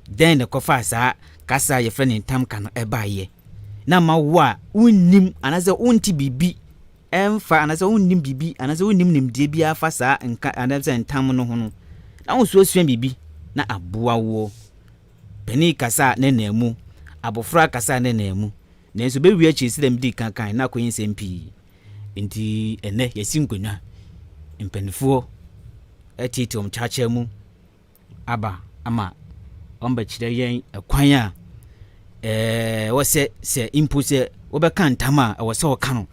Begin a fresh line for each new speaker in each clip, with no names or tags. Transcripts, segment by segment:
Dɛn na ɛkɔfaa saa kasa a yɛfrɛ no ntamka no baeɛ? Na ama wo a wonnim anaasɛ wonte biribi ɛmfa anaasɛ wonnim biribi anaasɛ wonnim nimdeɛ biara fa saa nka anaasɛ ntam no ho no, na wo nso asua biribi na aboa woɔ. Panin kasa a ne nan mu, abɔfra kasa a ne nan mu, nanso bɛwie akyiri sɛdeɛ medii kan kae na akɔyɛ nsɛm pii. Nti ɛnnɛ yɛasi nkonnwa, mpanimfoɔ atiatia wɔn kyakyaa mu aba ama wɔabɛkyerɛ yɛn ɛkwan a ɛwɔ sɛ sɛ mpo sɛ wobɛka ntam a ɛwɔ sɛ wɔka no.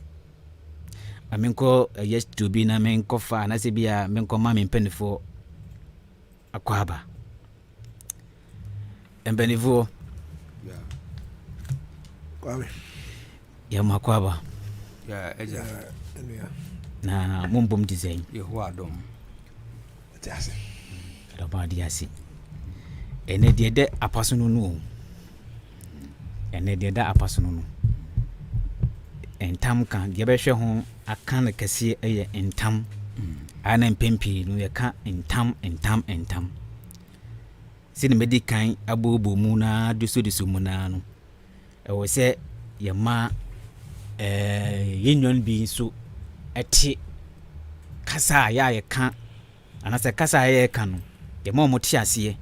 Ma menkɔ ɛyɛ studio bi na menkɔfa anaasɛ bi a menkɔma me mpanimfoɔ akɔ aba. Mpanimfoɔ.
Kwame.
Yɛ mo akɔ aba. Na mo mbom te sɛn?
Yehowa adom.
Ɛte ase.
Ɛdɔbɔ ade ase. Ɛnɛ deɛ ɛdɛ apa so no no o. Ɛnɛ deɛ ɛda apa so no no. Ntam ka deɛ bɛhwɛ ho aka no kɛseɛ ɛyɛ ntam. A na mpɛn pii no yɛka ntam ntam ntam. Sɛdeɛ madi kan abooboo mu no ara dusoduso mu no ara no, ɛwɔ sɛ yɛma yɛn nuanom bi nso te kasa a yɛ a yɛka anaasɛ kasa a yɛka no, yɛma wɔn te aseɛ.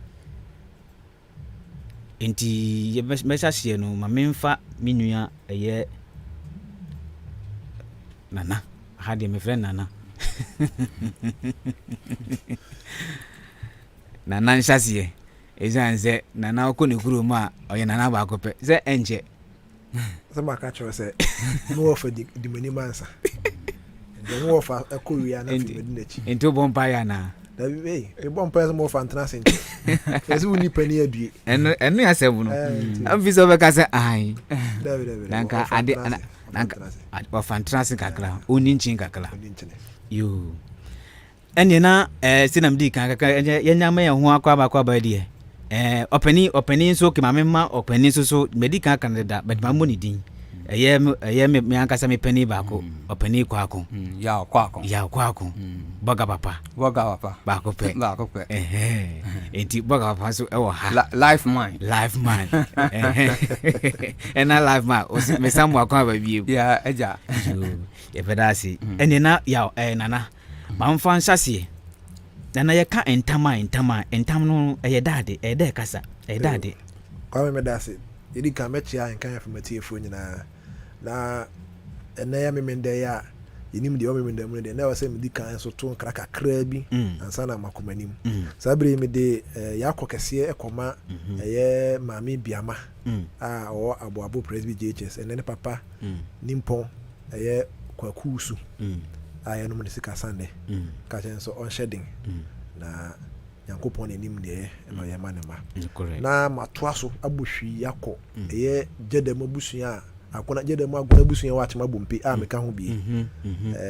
Nti yɛbɛhyɛ aseɛ no, ma memfa me nua ɛyɛ Nana. Ha deɛ mefrɛ Nana. Nana nhyɛaseɛ, ɛsiane sɛ Nana wokɔ ne kurom a ɔyɛ Nana baako pɛ sɛ ɛnkyɛ.
Sɛ maka kyerɛ sɛ me wɔfa di m'anim ansa. Deɛ me wɔfa ɛkɔ wie a na afei madi n'akyi.
Nti wobɔ mpaeɛ anaa?
Dabi ei, mebɔ mpaeɛ sɛ me wɔfa ntena ase nkyɛ. Ɛsɛ sɛ wo nipa ni adue.
Ɛno ɛno yɛ asɛm no. Amfi sɛ wobɛka sɛ ae.
Dabi dabi.
Na nka ade na nka wɔfa ntena ase kakra, ɔnni nkyen kakra.
Ɔnni nkyene.
Yoo. Ɛnneɛ na ɛɛ sɛ na medi kan kakra ɛnɛ yɛnya ma yɛn ho akɔ aba akɔ aba deɛ ɛɛ ɔpanin ɔpanin nso okay maame ma ɔpanin nso so medi kan aka no deda but maame mmɔ ne din ɛyɛ me ɛyɛ me me ankasa me panin baako ɔpanin Kwaako
Yaw Kwaako
Yaw Kwaako bɔga papa
bɔga papa
baako pɛ
baako pɛ
ɛhɛn eti bɔga papa nso ɛwɔ ha
life man
life man ɛna life man ɔsi mesa mu akɔ aba biem
ya ɛgya
yɛbɛda ase ɛnneɛ na yaw ɛɛ nana. Ma mfa nhyɛaseɛ. Nana yɛka ntam a ntam a ntam no ɛyɛ dɛ ade ɛyɛ dɛ kasa ɛyɛ dɛ ade.
Kwame meda ase. Yɛdi kan mɛkyea Nkan FM atiefoɔ nyinaa. Na ɛnnɛ yɛ Memenda yi a yɛnim deɛ ɛwɔ Memenda mu no deɛ na ɛwɔ sɛ medi kan nso to nkra kakraa bi ansa na makɔ m'anim. Saa berɛ yi mede yɛakɔ kɛseɛ kɔma ɛyɛ Maame Biama a ɔwɔ Aboabo Presby JHS ɛnnɛ ne papa Nimpɔn ɛyɛ Kwaku Wusu a yɛnom ne sika sane ka kyerɛ no sɛ ɔnhyɛ den na Nyankopɔn na nim deɛ ɛyɛ na ɔyɛ ma ne mma. Na matoa so abɔ hwii akɔ ɛyɛ Gyada mu abusua a Agona Gyada mu Agona abusua wɔ Akyem Abompe a meka ho bie.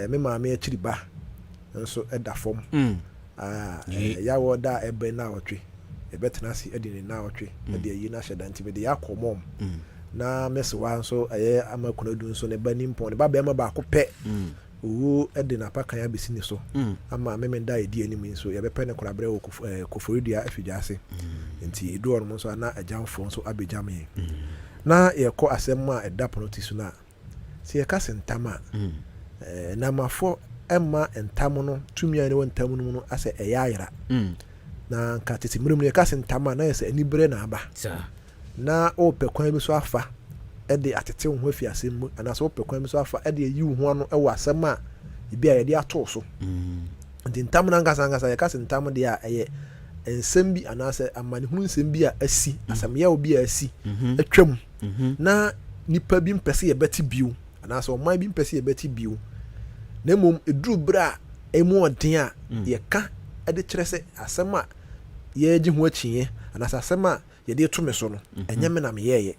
Me maame akyiri ba nso da fam a yawɔ da a ɛbɛn naawɔtwe yɛbɛtena ase adi ne naawɔtwe de ayi no ahyɛ da nti mede yɛ akɔ mɔm. Na Mesewa nso ɛyɛ Ama Konadu nso ne ba nimpɔn, ne ba barima baako pɛ. Owuo de n'apakan abɛsi ne so ama Memenda a ɛdi anim yi nso yɛbɛpɛ no koraberɛ wɔ Koforidua Afidwaase. Nti ɛduru hɔnom nso a na agyamfoɔ nso abɛgyam yɛn. Na yɛkɔ asɛm a ɛda pono ti so no a, sɛ yɛka se ntam a, Namafoɔ mma ntam no, tumi a ɛwɔ ntam no mu no asɛ ɛyɛ ayera. Na nka tete mmerɛ mu no yɛka se ntam a na yɛ sɛ aniberɛ na aba. Na worepɛ kwan bi so afa de atete wo ho afi asɛm mu anaasɛ wopɛ kwan bi so afa de ayi wo ho ano wɔ asɛm a ebi a yɛde ato wo so. Nti ntam no ankasa ankasa yɛka sɛ ntam deɛ a ɛyɛ nsɛm bi anaasɛ amanehunu nsɛm bi a asi, asɛm yaw bi a asi atwam na nipa bi mpɛ sɛ yɛbɛte bio anaasɛ ɔman bi mpɛ sɛ yɛbɛte bio na mmom ɛduru berɛ a ɛmu ɔden a yɛka de kyerɛ sɛ asɛm a yɛregye ho akyinnye anaasɛ asɛm a yɛde reto me so no, ɛnyɛ me na meyɛeɛ.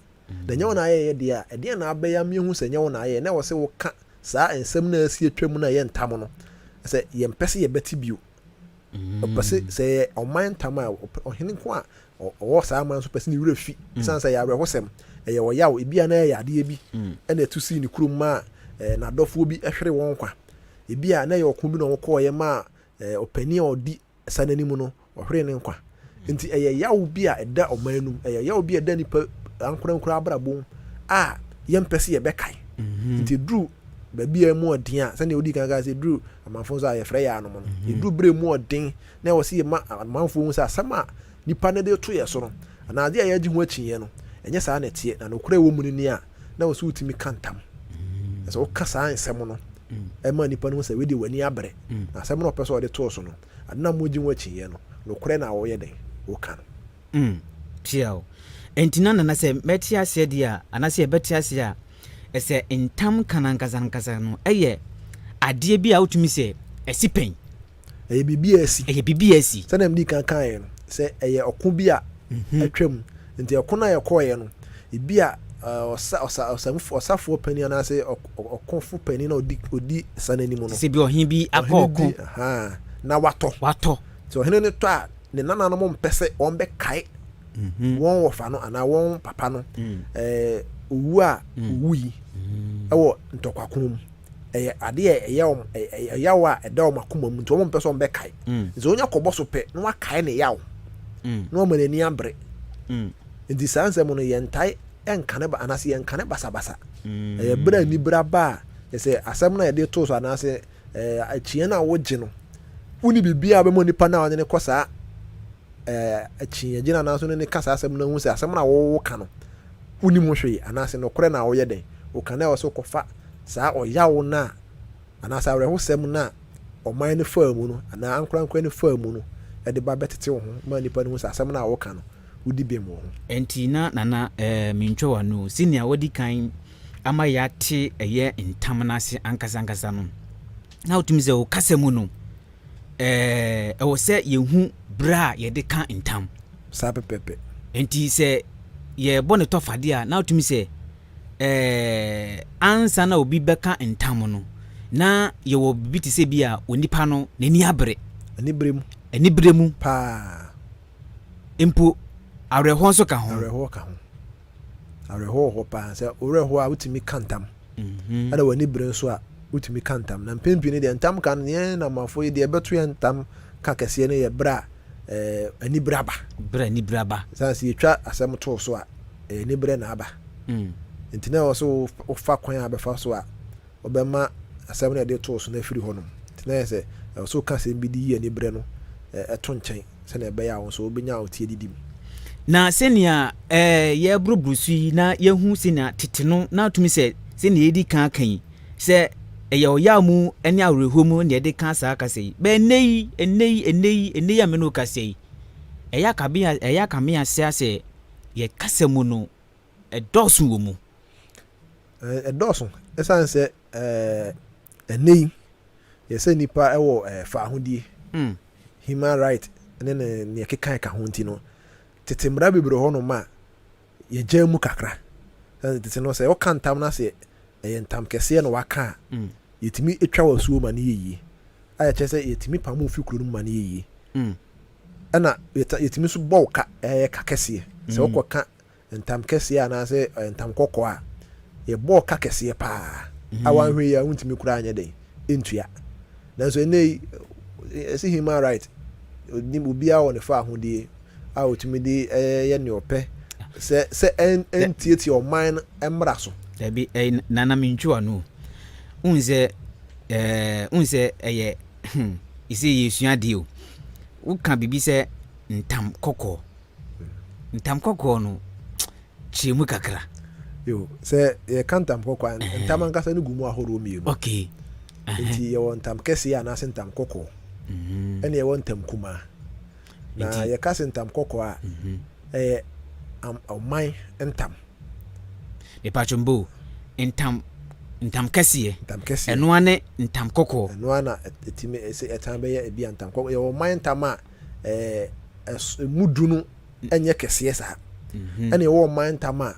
Na ɛnyɛ wo na ayɛeɛ deɛ a, ɛdeɛn na abɛyɛ ama yɛahu sɛ ɛnyɛ wo na ayɛeɛ? Na ɛwɔ sɛ woka saa nsɛm no a asi atwam no a ɛyɛ ntam no, sɛ yɛmpɛ sɛ yɛbɛte bio. Ɔpɛ sɛ, sɛ ɛyɛ ɔman ntam a, ɔhene nko a ɔwɔ saa man so pɛ sɛ ne werɛ fi, ɛsiane sɛ ɛyɛ awerɛhosɛm, ɛyɛ ɔyaw, ebia na ɛyɛ adeɛ bi na ɛto sii ne kurom maa n'adɔfoɔ bi hwere wɔn nkwa. Ebia na ɛyɛ ɔko bi na wɔkɔeɛ maa ɔpanin a ɔdi sa no anim no, ɔhweree ne nkwa. Nti ɛyɛ yaw bi a ɛda ɔman no mu, ɛyɛ yaw bi a ɛda nipa ankorankora abrabɔ mu a yɛmpɛ sɛ yɛbɛkae. Nti ɛduru baabi a ɛmu ɔden a, sɛnea wodi kan kaa sɛ ɛduru amanfo nso a yɛfrɛ yɛ anom no, ɛduru berɛ mu ɔden na ɛwɔ sɛ yɛma amanfoɔ hu sɛ asɛm a nipa no de to yɛ so no anaa adeɛ a yɛagye ho akyinnyeɛ no, ɛnyɛ saa na ɛteɛ, na nokorɛ a ɛwɔ mu no ni a, na ɛwɔ sɛ wotumi ka ntam. Ɛsɛ woka saa nsɛm no ɛma nipa no hu sɛ wei deɛ w'ani abere, na asɛm no a ɔpɛ sɛ ɔde too so no, ade no a mogye ho akyinnyeɛ no, nokorɛ na woyɛ dɛn? Woka no.
Tia o. Enti na nana sɛ mɛte aseɛ deɛ a, anaasɛ yɛbɛte aseɛ a, ɛsɛ ntam ka no ankasa ankasa no ɛyɛ adeɛ bi a wotumi sɛ ɛsi pɛn.
Ɛyɛ biribi a asi.
Ɛyɛ biribi a asi.
Sɛdeɛ mede kan kaeɛ no, sɛ ɛyɛ ɔko bi a atwam. Nti ɛko no a yɛkɔeɛ no, ebi a ɔsa ɔsa ɔsamfo ɔsafoɔ panin anaasɛ ɔkofo panin a ɔdi ɔdi sa no anim no.
Te sɛ bi ɔhene bi akɔ
Ɔhene bi
ɔko.
ahaa, na watɔ.
Watɔ.
Nti ɔhene no tɔ a, ne nananom mpɛ sɛ wɔbɛkae wɔn wɔfa no anaa wɔn papa no ɛɛ owu a owui ɛwɔ ntɔkwako mu. Ɛyɛ adeɛ a ɛyɛ wɔn ɛyɛ yaw a ɛda wɔn akoma mu nti wɔn mpɛ sɛ wɔn bɛkae. Nti wɔnya kɔbɔ so pɛ na wakae ne yaw na wɔma n'ani abere. Nti saa nsɛm no yɛntae nka ne ba anaasɛ yɛnka ne basabasa. Ɛyɛ berɛ a anibere aba a sɛ asɛm no a yɛde too so anaasɛ ɛɛ akyinnye no a wogye no, wonni biribiara a wobɛma nipa no a ɔne no kɔ saa ɛɛ akyinnyegye no anaasɛ ɔne no ka saa asɛm no ahu sɛ asɛm no a woka no wonim ho hwee anaasɛ nokorɛ na woyɛ dɛn woka na ɛwɔ sɛ wokɔfa saa ɔyaw no a anaasɛ awerɛhosɛm no a ɔman no faa mu no anaa ankorankora no faa mu no de ba bɛtete wo ho ma nipa no hu sɛ asɛm no a woka no wodi bem wɔ ho.
Ɛnti na Nana eh, mentwa w'ano o, senea wadi kan ama yɛate ɛyɛ ntam no ase ankasa ankasa no, na wotumi sɛ wo kasa mu no, eh, ɛwɔ sɛ yɛhu berɛ a yɛde ka ntam.
Saa pɛpɛpɛ.
Enti sɛ yɛrebɔ ne tɔfadeɛ a, na wotumi sɛ eh, ansa na obi bɛka ntam no, na yɛwɔ biribi te sɛ bi a onipa no n'ani abere.
Anibere mu.
Anibere mu.
Paa.
Mpo awerɛhoɔ nso ka ho.
Awerɛhoɔ ka ho. Awerɛhoɔ wɔ hɔ paa. Sɛ wo werɛ ho a, wotumi ka ntam.
Mhm.
Ɛna w'ani bere nso a, wotumi ka ntam. Na mpɛn pii no deɛ, ntam ka no, yɛn Namafo yi deɛ ɛbɛto yɛn ntam ka kɛseɛ no yɛ berɛ a ɛɛ anibere aba.
Berɛ a anibere aba.
Sane sɛ yɛtwa asɛm too so a, ɛyɛ anibere na aba. Nti na ɛwɔ sɛ wofa kwan a bɛfa so a wobɛma asɛm no a yɛde too so no afiri hɔnom. Nti na ɛyɛ sɛ ɛwɔ sɛ woka asɛm bi de yi anibere no to nkyɛn. sɛnea ɛbɛyɛ a wo nso wobɛnya wo ti adidi mu.
Na sɛnea ɛɛ yɛreboroboro so yi na yɛhu sɛnea tete no na tumi sɛ sɛnea yɛdi kan aka yi sɛ ɛyɛ ɔyaw mu ne awerɛhoɔ mu na yɛde ka saa kasa yi. Bɛn ɛnnɛ yi, ɛnnɛ yi, ɛnnɛ yi, ɛnnɛ yi a me ne wo kasa yi, ɛyɛ akabe ɛyɛ akame asɛ asɛ yɛ kasa mu no ɛdɔɔso wɔ mu.
Ɛdɔɔso ɛsiane sɛ ɛɛ ɛnnɛ yi yɛ sɛ nnipa wɔ fahodie, human right ne ne nea ɛkeka ɛka ho nti no, tete mmara bebree wɔ hɔnom a yɛgyaa mu kakra. Sɛ tete no sɛ woka ntam na sɛ ɛyɛ ntam kɛseɛ na waka a, yɛtumi twa wɔ asuo ma no yɛ yie. A yɛkyerɛ sɛ yɛtumi pamo fi kuro no mu ma no yɛ yie. Ɛna yɛtumi nso bɔ wo ka, ɛyɛ ka kɛseɛ. Sɛ wokɔka ntam kɛseɛ anaasɛ ntam kɔkɔɔ a, yɛbɔɔ ka kɛseɛ paa a wanhwɛ yi a wontumi koraa nyɛ dɛn ntua. Nanso ɛnnɛ yi, ɛsɛ human right, obiara wɔ ne fa ahodie a ɔtumi de yɛ nea ɔpɛ sɛ sɛ ɛntietie ɔman no mmara so.
Dabi, ɛyɛ nana mentwi w'ano. Wohu sɛ ɛɛ wohu sɛ ɛyɛ ɛsɛ yɛsua adeɛ o. Woka biribi sɛ ntam kɔkɔɔ. Ntam kɔkɔɔ no, kyerɛ mu kakra.
Yo, sɛ yɛka ntam kɔkɔɔ a, ntam ankasa no gu mu ahorow mmienu.
Okay.
Nti yɛwɔ ntam kɛseɛ anaasɛ ntam kɔkɔɔ, mhm. ɛna yɛwɔ ntam kumaa. Na yɛka sɛ ntam kɔkɔɔ a, mhm. ɛyɛ ɔman ntam.
Mepatwo mbo, ntam ntam kɛseɛ.
Ntam kɛseɛ.
Ɛnoa ne ntam kɔkɔɔ.
Ɛnoa na ɛtumi ɛsɛ ɛtan bɛyɛ ebi a ntam kɔkɔɔ. Yɛwɔ ɔman ntam a ɛɛ ɛmu du no nyɛ kɛseɛ saa. Mhm. Ɛna ɛwɔ ɔman ntam a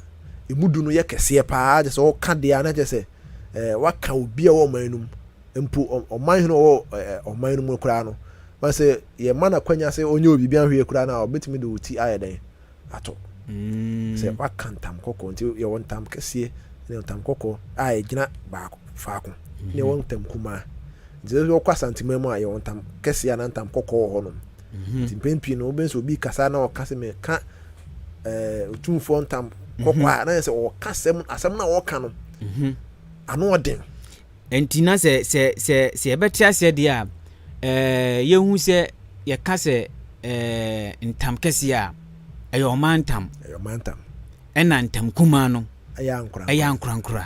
ɛmu du no yɛ kɛseɛ paa kyɛ sɛ ɔka deɛ a na kyɛ sɛ ɛɛ waka obi a ɔwɔ ɔman no mu mpo ɔman hene ɔwɔ ɛɛ ɔman no mu koraa no wɔn sɛ yɛma no akwanya sɛ ɔnyɛ obi bi ahwɛ koraa no a ɔbɛtumi de ɔti ayɛ dɛn ato mm. sɛ waka ntam kɔkɔɔ nti yɛwɔ ntam kɛseɛ ne ntam kɔkɔɔ a ɛgyina baako faako ne yɛwɔ ntam kumaa. Nti sɛ wokɔ Asanteman mu a, yɛwɔ ntam kɛseɛ anaa ntam kɔkɔɔ wɔ hɔnom. Nti mpɛn pii no, wobɛhu sɛ obi kasa na ɔka sɛ meka Otumfoɔ ntam kɔkɔɔ a, na yɛ sɛ ɔka asɛm, asɛm no a ɔka no ano ɔden.
Nti na sɛ yɛbɛte aseɛ deɛ a, yɛhu sɛ yɛka sɛ ntam kɛseɛ a, ɛyɛ ɔman ntam.
Ɛyɛ ɔman ntam.
Ɛna ntam kumaa no
ɛyɛ ankorankora.
Ɛyɛ ankorankora.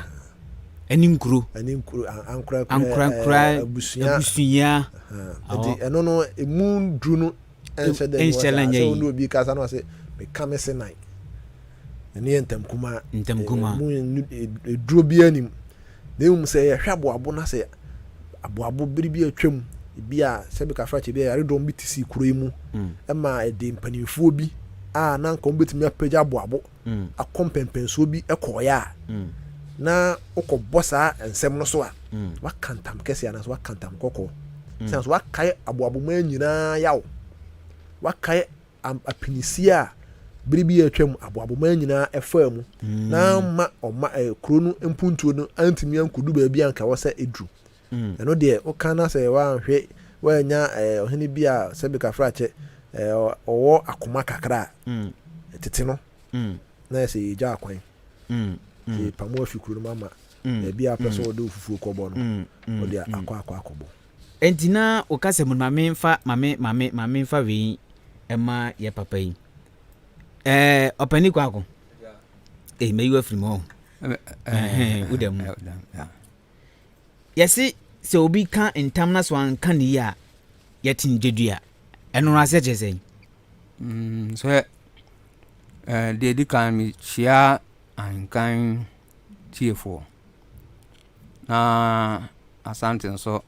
Ɛne nkuro.
Ɛne nkuro, ankorankora,
ankorankora,
abusua.
Abusua.
Nti ɛno no, emu duru no ɛnhyɛ dɛ
ɛnhyɛ dɛ nyɛ
sɛ
yi.
Ɔne obi kasa na ɔsɛ meka me se nan. Ɛno yɛ ntam kumaa.
Ntam kumaa.
Emu eduro biara nim. Na mmom sɛ yɛhwɛ aboabo na sɛ aboabo bere bi atwam, ebi a sɛbi kafrakyɛ bi a yaredɔm bi te sii kuro yi mu, ɛma ɛde mpanimfoɔ bi a na anka wɔbɛtumi apagya aboabo akɔ mpɛmpɛnsoɔ bi kɔɔeɛ a, na wokɔbɔ saa nsɛm no so a, waka ntam kɛseɛ anaasɛ waka ntam kɔkɔɔ. Sɛ nso wakae aboaboman nyinaa yaw, wakae apinisie a bere bi a atwam aboaboman nyinaa ɛfaa mu, na amma ɔma kuro no mpuntuo no antumi ankɔdu baabi a anka ɛwɔ sɛ ɛduru. Ɛno deɛ woka na sɛ woanhwɛ woannya ɔhene bi a sɛbe kafrakyɛ ɔwɔ akoma kakra a, tete no na yɛ sɛ yɛgya akwan, sɛ yɛpamo afi kuro no mu ama baabi a wopɛ sɛ wode wo fufuo kɔbɔ no, wode akɔ akɔ akɔbɔ.
Enti na wo kasa mu no, ma memfa, ma me, ma me, ma memfa wei mma yɛ papa yi. Ɛɛ, ɔpanin Kwaku. Ee, mɛyi wo afiri mu ɔ. Ɛhɛn, wo da mu. Yɛse sɛ obi ka ntam na so anka ne yie a, yɛte no gyedua. Ɛno no aseɛ kyerɛ sɛn?
Sɛ deɛ ɛdi kan mekyia ahenkan tiefoɔ. Na Asante nso,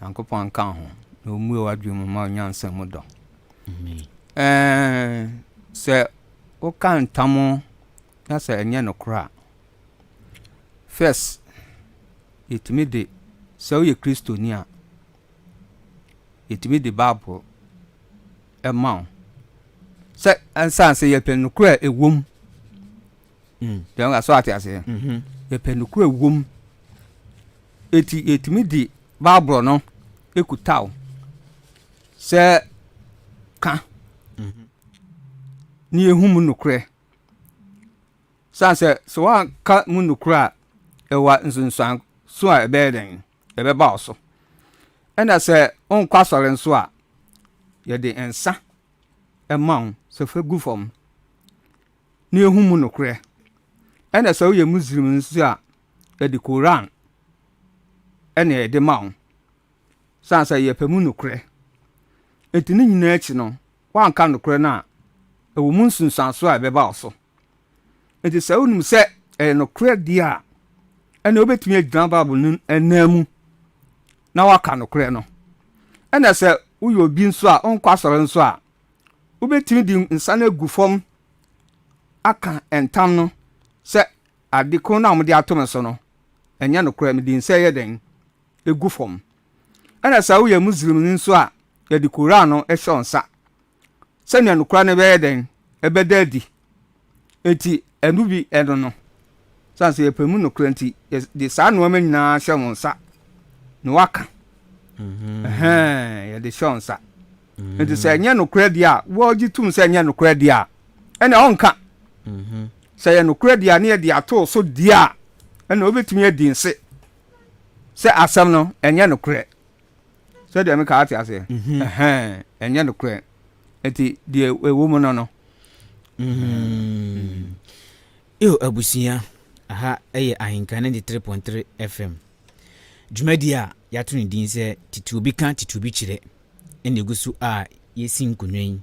Nyankopɔn nka wo ho na ɔmmue w'adwene mu ma wo nyansa mu dɔ. Ɛɛ, sɛ woka ntam na sɛ ɛnyɛ nokorɛ a, first yɛtumi de, sɛ woyɛ Kristoni a, yɛtumi de Bible ma wo sɛ ɛnsan sɛ yɛpɛ nokorɛ a ɛwɔ mu. Deɛ ɔka so ate aseɛ. Yɛpɛ nokorɛ wom. Eti yɛtumi de Bible no ekuta wo sɛ ka ne yɛhu mu nokorɛ. San sɛ sɛ woanka mu nokorɛ a, ɛwɔ nsunsuanso a ɛbɛyɛ dɛn? Ɛbɛba wo so. Ɛna sɛ wonkɔ asɔre nso a, yɛde nsa ma wo sɛ fa gu fam. na ehu mu nokorɛ. Ɛna sɛ woyɛ Muslim nso a, yɛde Koran ɛna yɛde ma wo. San sɛ yɛpɛ mu nokorɛ. Enti ne nyinaa akyi no, woanka nokorɛ no a, ɛwɔ mu nsunsuansoɔ a ɛbɛba wo so. Enti sɛ wonim sɛ ɛyɛ nokorɛ deɛ a, ɛna wobɛtumi agyina Bible no nan mu na woaka nokorɛ no. Ɛna sɛ woyɛ obi nso a wonkɔ asɔre nso a, Wobɛtumi de nsa no agu fam aka ntam no sɛ ade ko no a wɔde ato me so no, ɛnyɛ nokorɛ, mede nsa yɛ dɛn? Ɛgu fam. Ɛna sɛ woyɛ Muslimni nso a, yɛde Koran no hyɛ wo nsa sɛnea nokorɛ no bɛyɛ dɛn? Ɛbɛda adi. Enti ɛno bi ɛno no, sane sɛ yɛpɛ mu nokorɛ nti, yɛde saa nnoɔma nyinaa hyɛ wo nsa na waka. Mm-hmm. Yɛde hyɛ wo nsa. Nti sɛ ɛnyɛ nokorɛ deɛ a, wɔgye tom sɛ ɛnyɛ nokorɛ deɛ a, ɛna ɔnka. Mm-hmm. Sɛ ɛyɛ nokorɛ deɛ a ne yɛde ato so deɛ a, ɛna wobɛtumi adi nse sɛ asɛm no ɛnyɛ nokorɛ. Sɛdeɛ meka ate aseɛ. Mm-hmm. Ɛnyɛ nokorɛ. Nti deɛ ɛwɔ mu no no.
Mm-hmm. Yo abusua, aha ɛyɛ Ahenka 93.3 FM. Dwumadi a yɛato ne din sɛ Tete Obi Ka Tete Obi Kyerɛ na ɛgu so a yɛsi nkonnwa yi.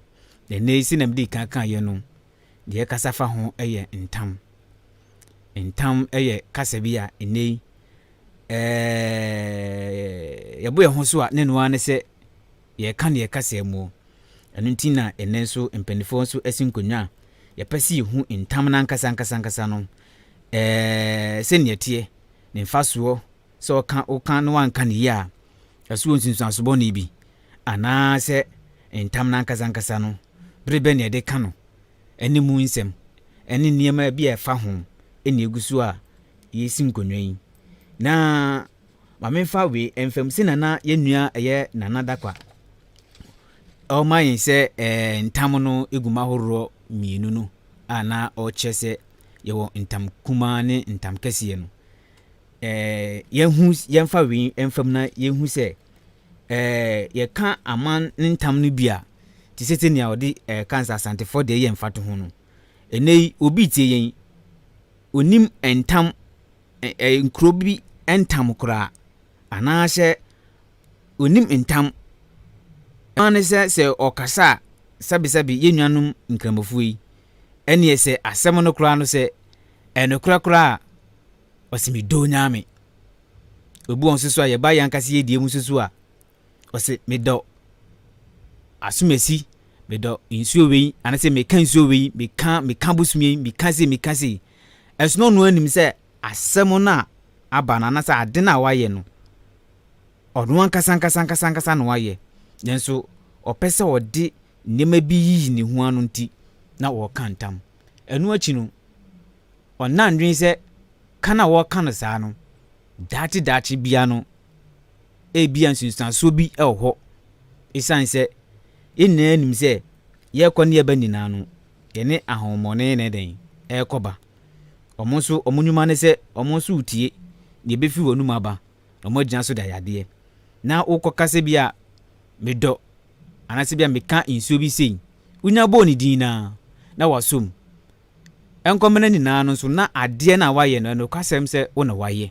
Na ɛnnɛ yi sɛnea mede kan kaeɛ no, deɛ yɛkasa fa ho yɛ ntam. Ntam yɛ kasa bi a ɛnnɛ yi yɛbɔ yɛn ho so a ne no ara ne sɛ yɛreka ne yɛkasa mu. Ɛno nti na ɛnnɛ nso mpanimfoɔ nso asi nkonnwa a yɛpɛ sɛ yɛhu ntam no ankasa ankasa ankasa no sɛnea ɛteɛ, ne mfasoɔ sɛ ɔka woka na wanka no yie a, ɛso wɔ nsunsuanso bɔne bi, anaasɛ ntam no ankasa ankasa no, bere bɛn na yɛde ka no, ɛne mu nsɛm, ɛne nneɛma bi a ɛfa ho na egu so a yɛresi nkonnwa yi. Na ma memfa wei mfa mu sɛ nana yɛn nua ɛyɛ Nana Dakwa. ɔma yɛn sɛ ɛɛ ntam no egu mu ahoroɔ mmienu no a na ɔkyerɛ sɛ yɛwɔ ntam kumaa ne ntam kɛseɛ no, ɛɛ yɛnhu yɛmfa wei mfa mu na yɛnhu sɛ ɛɛ yɛka aman ne ntam no bi a, te sɛ sɛnea ɔde ɛɛ ka sɛ Asantefoɔ deɛ yɛ mfatoho no. Ɛnnɛ yi obi retie yɛn, ɔnim ntam ɛɛ nkuro bi ntam koraa anaasɛ ɔnim ntam. Ɛno ne sɛ sɛ ɔkasa a sɛbesɛbe yɛn nuanom Nkramofoɔ yi, ɛneɛ sɛ asɛm no koraa no sɛ ɛnokorɛ koraa a, ɔse medɔ Nyame. Obi wɔ nso so a yɛba yɛn ankasa yɛ deɛ mu nso so a, ɔse medɔ asomasi, medɔ nsuo wei, anaasɛ meka nsuo wei, meka meka bosom yi, meka sei, meka sei. Ɛso no ɔno anim sɛ asɛm no a aba no anaasɛ ade no a wayɛ no, ɔno ankasa ankasa ankasa ankasa na wayɛ. Nanso ɔpɛ sɛ ɔde nneɛma bi yiyi ne ho ano nti na ɔreka ntam. Ɛno akyi no, ɔnna nnwen sɛ ka no a wɔreka no saa no, daakye daakye biara no, ebia nsunsuansoɔ bi wɔ hɔ. Esiane sɛ yɛn nyinaa nim sɛ yɛrekɔ ne yɛba nyinaa no, yɛne ahonhommɔne na ɛdɛn ɛrekɔba. Wɔn nso wɔn nnwuma ne sɛ wɔn nso retie deɛ ɛbɛfiri wɔn anom aba na wɔagyina so de ayɛ adeɛ. Na wokɔka sɛ bi a medɔ anaasɛ bi a meka nsuo bi sei, wonya bɔɔ ne din no ara na wasɔ mu. Nkɔmena nyinaa no nso na adeɛ no a wayɛ no ɛnokwasɛm sɛ wo na wayɛ.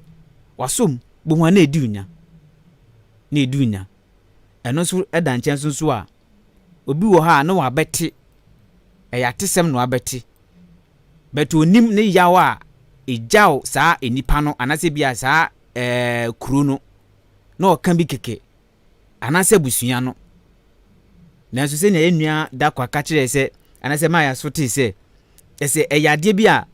Wasɔ mu, bohu a na ɛdi wo nya. Na ɛdi wo nya. Ɛno nso da nkyɛn nso nso a, obi wɔ hɔ a na wabɛte, ɛyɛ atesɛm na wabɛte. But onim ne yaw a ɛgyaw saa nnipa no anaasɛ bi a saa ɛɛ kuro no na ɔka bi kɛkɛ anaasɛ abusua no. Nanso sɛnea yɛn nua Dakwa ka kyerɛɛ sɛ, anaasɛ maa yɛaso tee sɛ, ɛsɛ ɛyɛ adeɛ bi a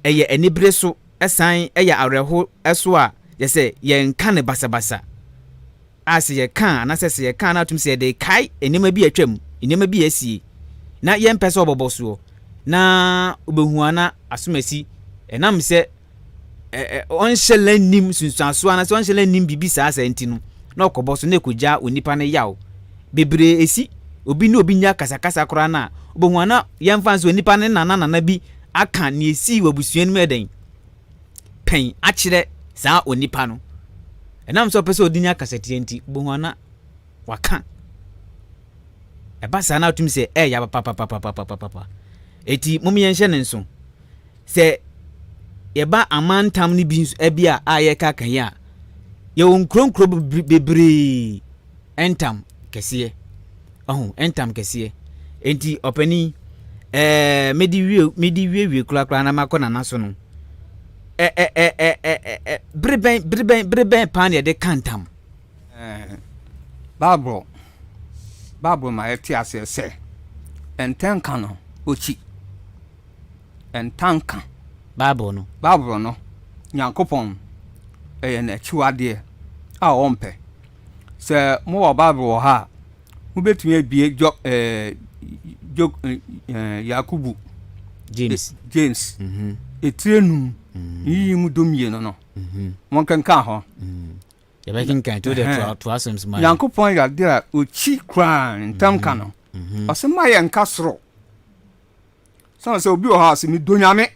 ɛyɛ anibere so san ɛyɛ awerɛho so a yɛsɛ yɛnka no basabasa. A sɛ yɛka a, anaasɛ sɛ yɛka a na atum sɛ yɛde kae nneɛma bi a atwam, nneɛma bi a asie, na yɛmpɛ sɛ ɔbɔbɔ soɔ, na wobɛhu a na asomasi ɛnam sɛ ɔnhyɛ la nnim nsunsuansoɔ anaasɛ ɔnhyɛ la nnim biribi saa saa nti no, na ɔkɔbɔ so na ɛkɔgya onipa no yaw. Bebree ɛsi, obi ne obi nya kasakasa koraa no a, wobɛhu a na yɛmfa nso onipa no nana nana bi aka nea ɛsii wɔ abusua no mu ɛdɛn pɛn akyerɛ saa onipa no. Ɛnam sɛ ɔpɛ sɛ ɔde nya kasatia nti, wobɛhu a na waka. Ɛba saa na atumi sɛ ɛyɛ papapapapapapa. Eti mom yɛnhyɛ ne nso. Sɛ yɛba amantam no bi nso bi a a yɛka kan yi a, yɛwɔ nkuro nkuro bebree ntam kɛseɛ. Ɔho ntam kɛseɛ. Enti ɔpanin, ɛɛ mede wie mede wiewie korakora na makɔ nana so no. Ɛ ɛ ɛ ɛ ɛ ɛ bere bɛn bere bɛn bere bɛn paa na yɛde ka ntam?
Ɛɛ Bible Bible ma yɛte aseɛ sɛ ntɛnka no okyi. Ntanka.
Bible no.
Bible no, Nyankopɔn, ɛyɛ n'akyiwadeɛ a ɔmpɛ. Sɛ mowɔ Bible wɔ ha a, mobɛtumi abie Jɔ, ɛɛ, Jɔ, ɛɛ, Yakubu.
James.
James. Mm -hmm. Etire num, mm -hmm. yiyi mu dumienu no. Mm -hmm. Monkenkan hɔ. Mm.
Yɛbɛkenkan to deɛ toa asɛm so ma.
Nyankopɔn yɛ adeɛ a ɔkyi koraa ntam ka no. Mm-hmm. Ɔsɛ ma yɛ nka soro. Sɛ sɛ obi wɔ hɔ a sɛ medɔ Nyame,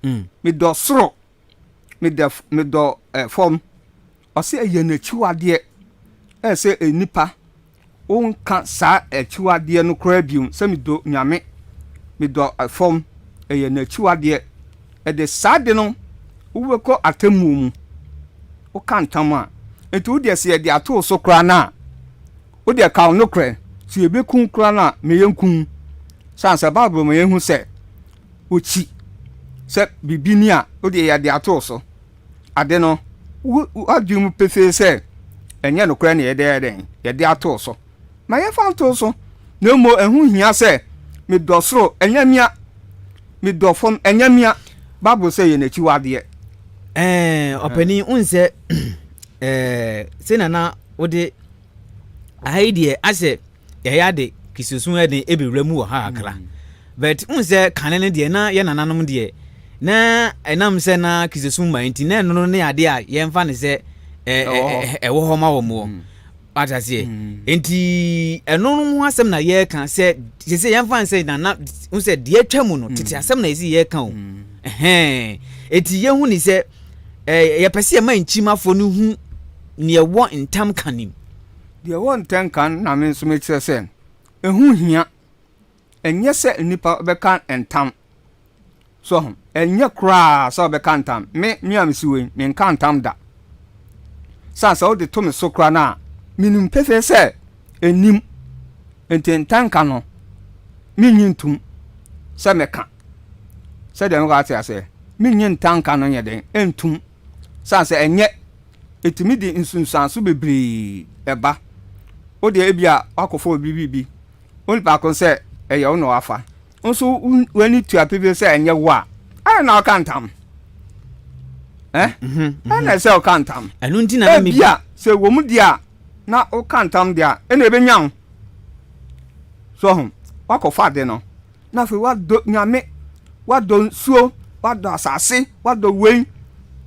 mm. medɔ soro, medɔ medɔ eh, fam. Ɔsɛ ɛyɛ n'akyiwadeɛ. Ɛyɛ sɛ nnipa wonka saa akyiwadeɛ no koraa bio sɛ medɔ Nyame, medɔ eh, fam. Ɛyɛ n'akyiwadeɛ. Ɛde saa de no wobɛkɔ atemmuo mu. Woka ntam a. Nti wo deɛ sɛ yɛde ato so koraa no a, Wo deɛ ka wo nokorɛ, sɛ yɛbɛku wo koraa no a, ma yɛnku wo. Sane sɛ Bible ma yɛhu sɛ ɔkyi sɛ biribi ni a, wo deɛ yɛde ato wo so. Ade no, w'adwene mu pefee sɛ ɛnyɛ nokorɛ na yɛde ayɛ dɛn? Yɛde ato wo so. Ma yɛmfa nto wo so. Na mmom ɛho hia sɛ medɔ soro, ɛnyɛ mea. Medɔ fam, ɛnyɛ mea. Bible sɛ yɛ n'akyiwadeɛ.
Ɛɛ, ɔpanin, wohu sɛ ɛɛ, sɛnea na wode aha yi deɛ asɛ yɛyɛ ade kristosom ɛden ɛbɛwura mu wɔ ha kakra mm. but n sɛ kane no deɛ na yɛ nananom deɛ na ɛnam sɛ na kristosom ma nti na ɛno no ne adeɛ a yɛmfa no sɛ ɛwɔ hɔ ma wɔ moɔ mm. Wate aseɛ? Enti ɛno no ho asɛm na yɛreka sɛ sɛ sɛ yɛmfa n sɛ nana n sɛ deɛ atwa mu no tete asɛm na yɛsi yɛreka o. Ɛhɛn. Enti yɛhu ni sɛ ɛɛ yɛpɛ sɛ yɛma nkyimafoɔ no hu neɛ ɛwɔ ntam ka nim.
Deɛ ɛwɔ ntam ka no na me nso mekyerɛ sɛ ɛho hia. Ɛnyɛ sɛ nnipa bɛka ntam. So ho? Ɛnyɛ koraa sɛ wobɛka ntam. Me, me a mesi wei, menka ntam da. Sane sɛ wode to me so koraa no a, menim pefee sɛ ɛnnim. Enti ntanka no, mennye ntom sɛ mɛka. Sɛdeɛ mekɔ ate aseɛ, mennye ntanka no nyɛ den ntom. Sane sɛ ɛnyɛ, ɛtumi de nsunsuanso bebree ɛba. Wo deɛ ebia woakɔfa obi biribi, onipa ko sɛ ɛyɛ wo na wafa. Nso w'ani tua pefee sɛ ɛnyɛ wo a, ɛna na ɔka ntam. Ɛ? Mhm, mhm. Ɛna ɛsɛ ɔka ntam.
Ɛno nti na
ebia sɛ wɔ mu di a na ɔka ntam deɛ a ɛna ebenya wo. So ho wakɔfa ade no na afei wadɔ nyame wadɔ nsuo wadɔ asase wadɔ wei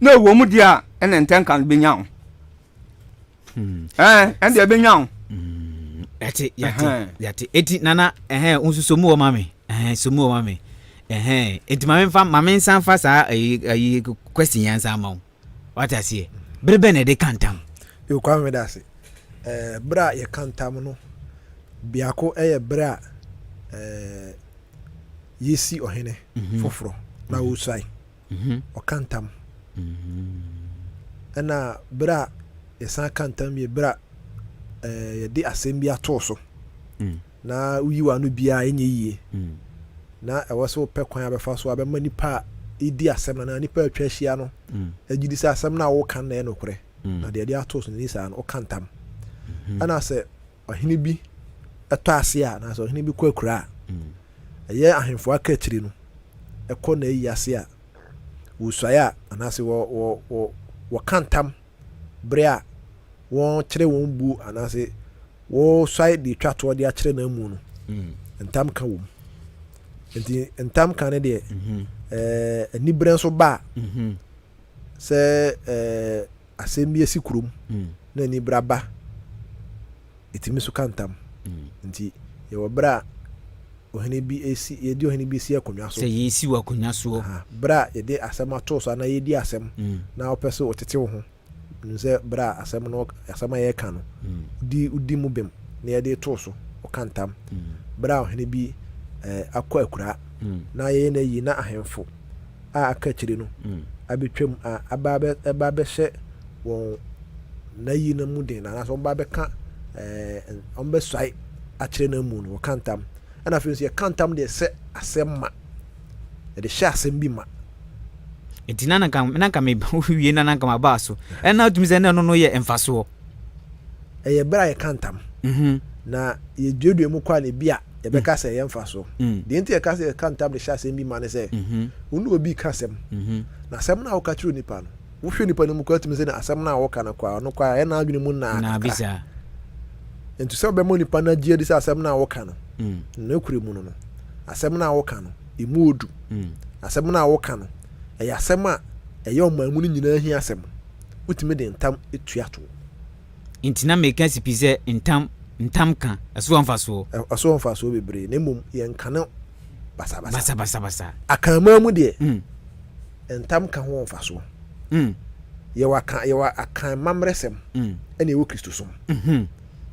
na ɛwɔ mu deɛ a ɛna ntɛnka no benya wo. Hmm. Ɛɛ ɛnde ɛbɛnya wo.
Hmm. Yate yate yate eti nana ɛhɛn nso so mu wɔ ma me ɛhɛn so mu wɔ ma me ɛhɛn eti maame nfa maame nsa nfa saa ayi ayi question yɛn nsa ama wo wate aseɛ bere bɛn na yɛde ka ntam.
Yo Kwame meda ase. Ɛɛ bere a yɛka ntam no biako ɛyɛ bere a ɛɛ yɛsi ɔhene mhm. foforɔ na ɔresuae. ɔka ntam. Ɛna berɛ a yɛsan ka ntam yɛ berɛ a yɛde asɛm bi ato so na woyi w'ano biara ɛnyɛ yie na ɛwɔ sɛ wopɛ kwan a bɛfa so abɛma nipa a ɛdi asɛm no anaa nipa a atwa ahyia no agye di sɛ asɛm no a woka no na ɛyɛ nokorɛ na deɛ ɛde ato so no ni saa no woka ntam. Ɛna sɛ ɔhene bi tɔ ase a anaasɛ ɔhene bi kɔ akura a, ɛyɛ ahemfo aka akyiri no ɛkɔ n'ayi ase a, wɔsuae a anaasɛ wɔ wɔ wɔ wɔka ntam bere a wɔkyerɛ wɔn buo anaasɛ wɔsuae de twa toɔ de akyerɛ n'amu no, mm. ntam ka wɔ mu. Nti ntam ka no deɛ mhm. ɛɛ aniberɛ nso ba a mhm. sɛ ɛɛ asɛm bi asi kurom mm. na anibere aba, ɛtumi so ka ntam. Mm. Nti yɛwɔ berɛ a ɔhene bi esi yɛde ɔhene bi si akonnwa so.
Sɛ yɛsi wɔ akonnwa soɔ.
Berɛ a yɛde asɛm ato so anaa yɛdi asɛm mm. na wopɛ sɛ ɔtete wo ho nim sɛ berɛ a asɛm no asɛm a yɛreka no wodi wodi mu bem na yɛde to so ɔka ntam. Berɛ a ɔhene bi eh, akɔ akuraa na yɛyɛ no ayi na ahemfo a aka akyire no abɛtwam a aba abɛ ɛba abɛhyɛ wɔn n'ayi no mu den anaasɛ wɔn ba abɛka ɛɛ wɔn bɛsuae akyerɛ no amu no wɔka ntam ɛna afei nso yɛka ntam deɛ sɛ asɛm ma yɛde hyɛ asɛm bi ma.
Nti na nanka nanka me wie na nanka ma baa so ɛna tumi sɛ na ɛno no yɛ mfasoɔ.
Ɛyɛ berɛ a yɛka ntam mhm. na yɛduadua mu kɔ a na ebi a yɛbɛka sɛ ɛyɛ mfasoɔ. Mm. Deɛ nti yɛka sɛ yɛka ntam de hyɛ asɛm bi ma ne sɛ mhm. wo ne obi ka asɛm mhm. na asɛm no a woka kyerɛ onipa no wohwɛ nipa no mu koraa tumi sɛ na asɛm no a woka no koraa ɔno koraa ɛyɛ n'adwene mu naa kakra. Nti sɛ wobɛma nipa no agye adi sɛ asɛm no a woka no mm. nokorɛ mu no no asɛm no a woka no ɛmu odu mm. asɛm no a woka no ɛyɛ asɛm a ɛyɛ ɔman mu no nyinaa hia asɛm wotumi de ntam tua toɔ.
Nti na meka si pi sɛ ntam, ntam ka, ɛso wɔ mfasoɔ.
Ɛso wɔ mfasoɔ bebree, na mmom yɛnka no basabasa.
Basabasabasa.
Akanman mu deɛ, mm. ntam ka ho wɔ mfasoɔ. Mm. Yɛwɔ akan, yɛwɔ akan mammerɛsɛm, mm. ɛna ɛwɔ Kristosom. Mm -hmm.